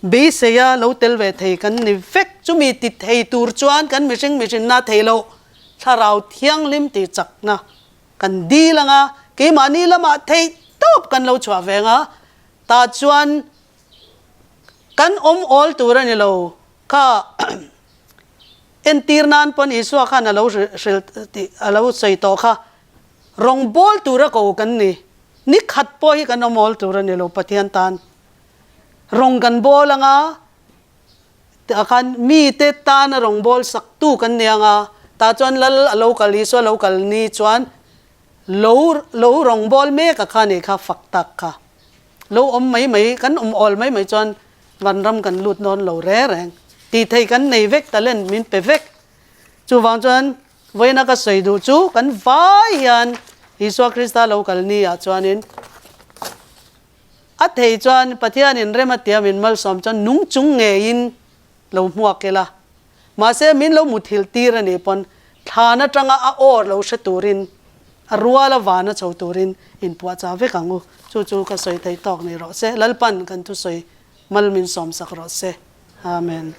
Beiseia lo tel ve thei kan ni vek. Chumi ti thei tur chuan kan mihring mihrinna thei loh thlarau thianghlim tih chakna kan dil ang a, keimahni lamah theih tawp kan lo chhuah ve ang a, tah chuan kan awm awl tur a ni lo. Kha entir nan pawn Isua khan a lo hrilh tih a lo sawi tawh kha, rawngbawl tura ko kan ni. Ni khat pawh hi kan awm awl tur a ni lo Pathian tan. Rawng kan bawl anga tah khan mite tana rawng bawl sak tu kan ni anga tah chuan lal a lo kal Isua lo kal ni chuan lo lo rawng bawl mek a kha nih kha fak tak kha lo awm mai mai kan awm awl mai mai chuan vanram kan lut dawn lo reng reng tih theih kan nei vek talent min pe vek chuvang chuan vawiina ka sawi duh chu kan vai hian Isua Krista lo kal ni ah chuanin A thei chuan Pathianin rem a tia min malsawm chuan nung chung ngeiin lo hmuak ila. Mahse min lo muthilh tir a nih pawn thlan atanga a aw lo hre turin, a ruala vana chho turin inpuahchah vek ang u. Chu chu ka sawi thei tawk ni rawh se. Lalpan kan thusawi mal min sawmsak rawh se. Amen.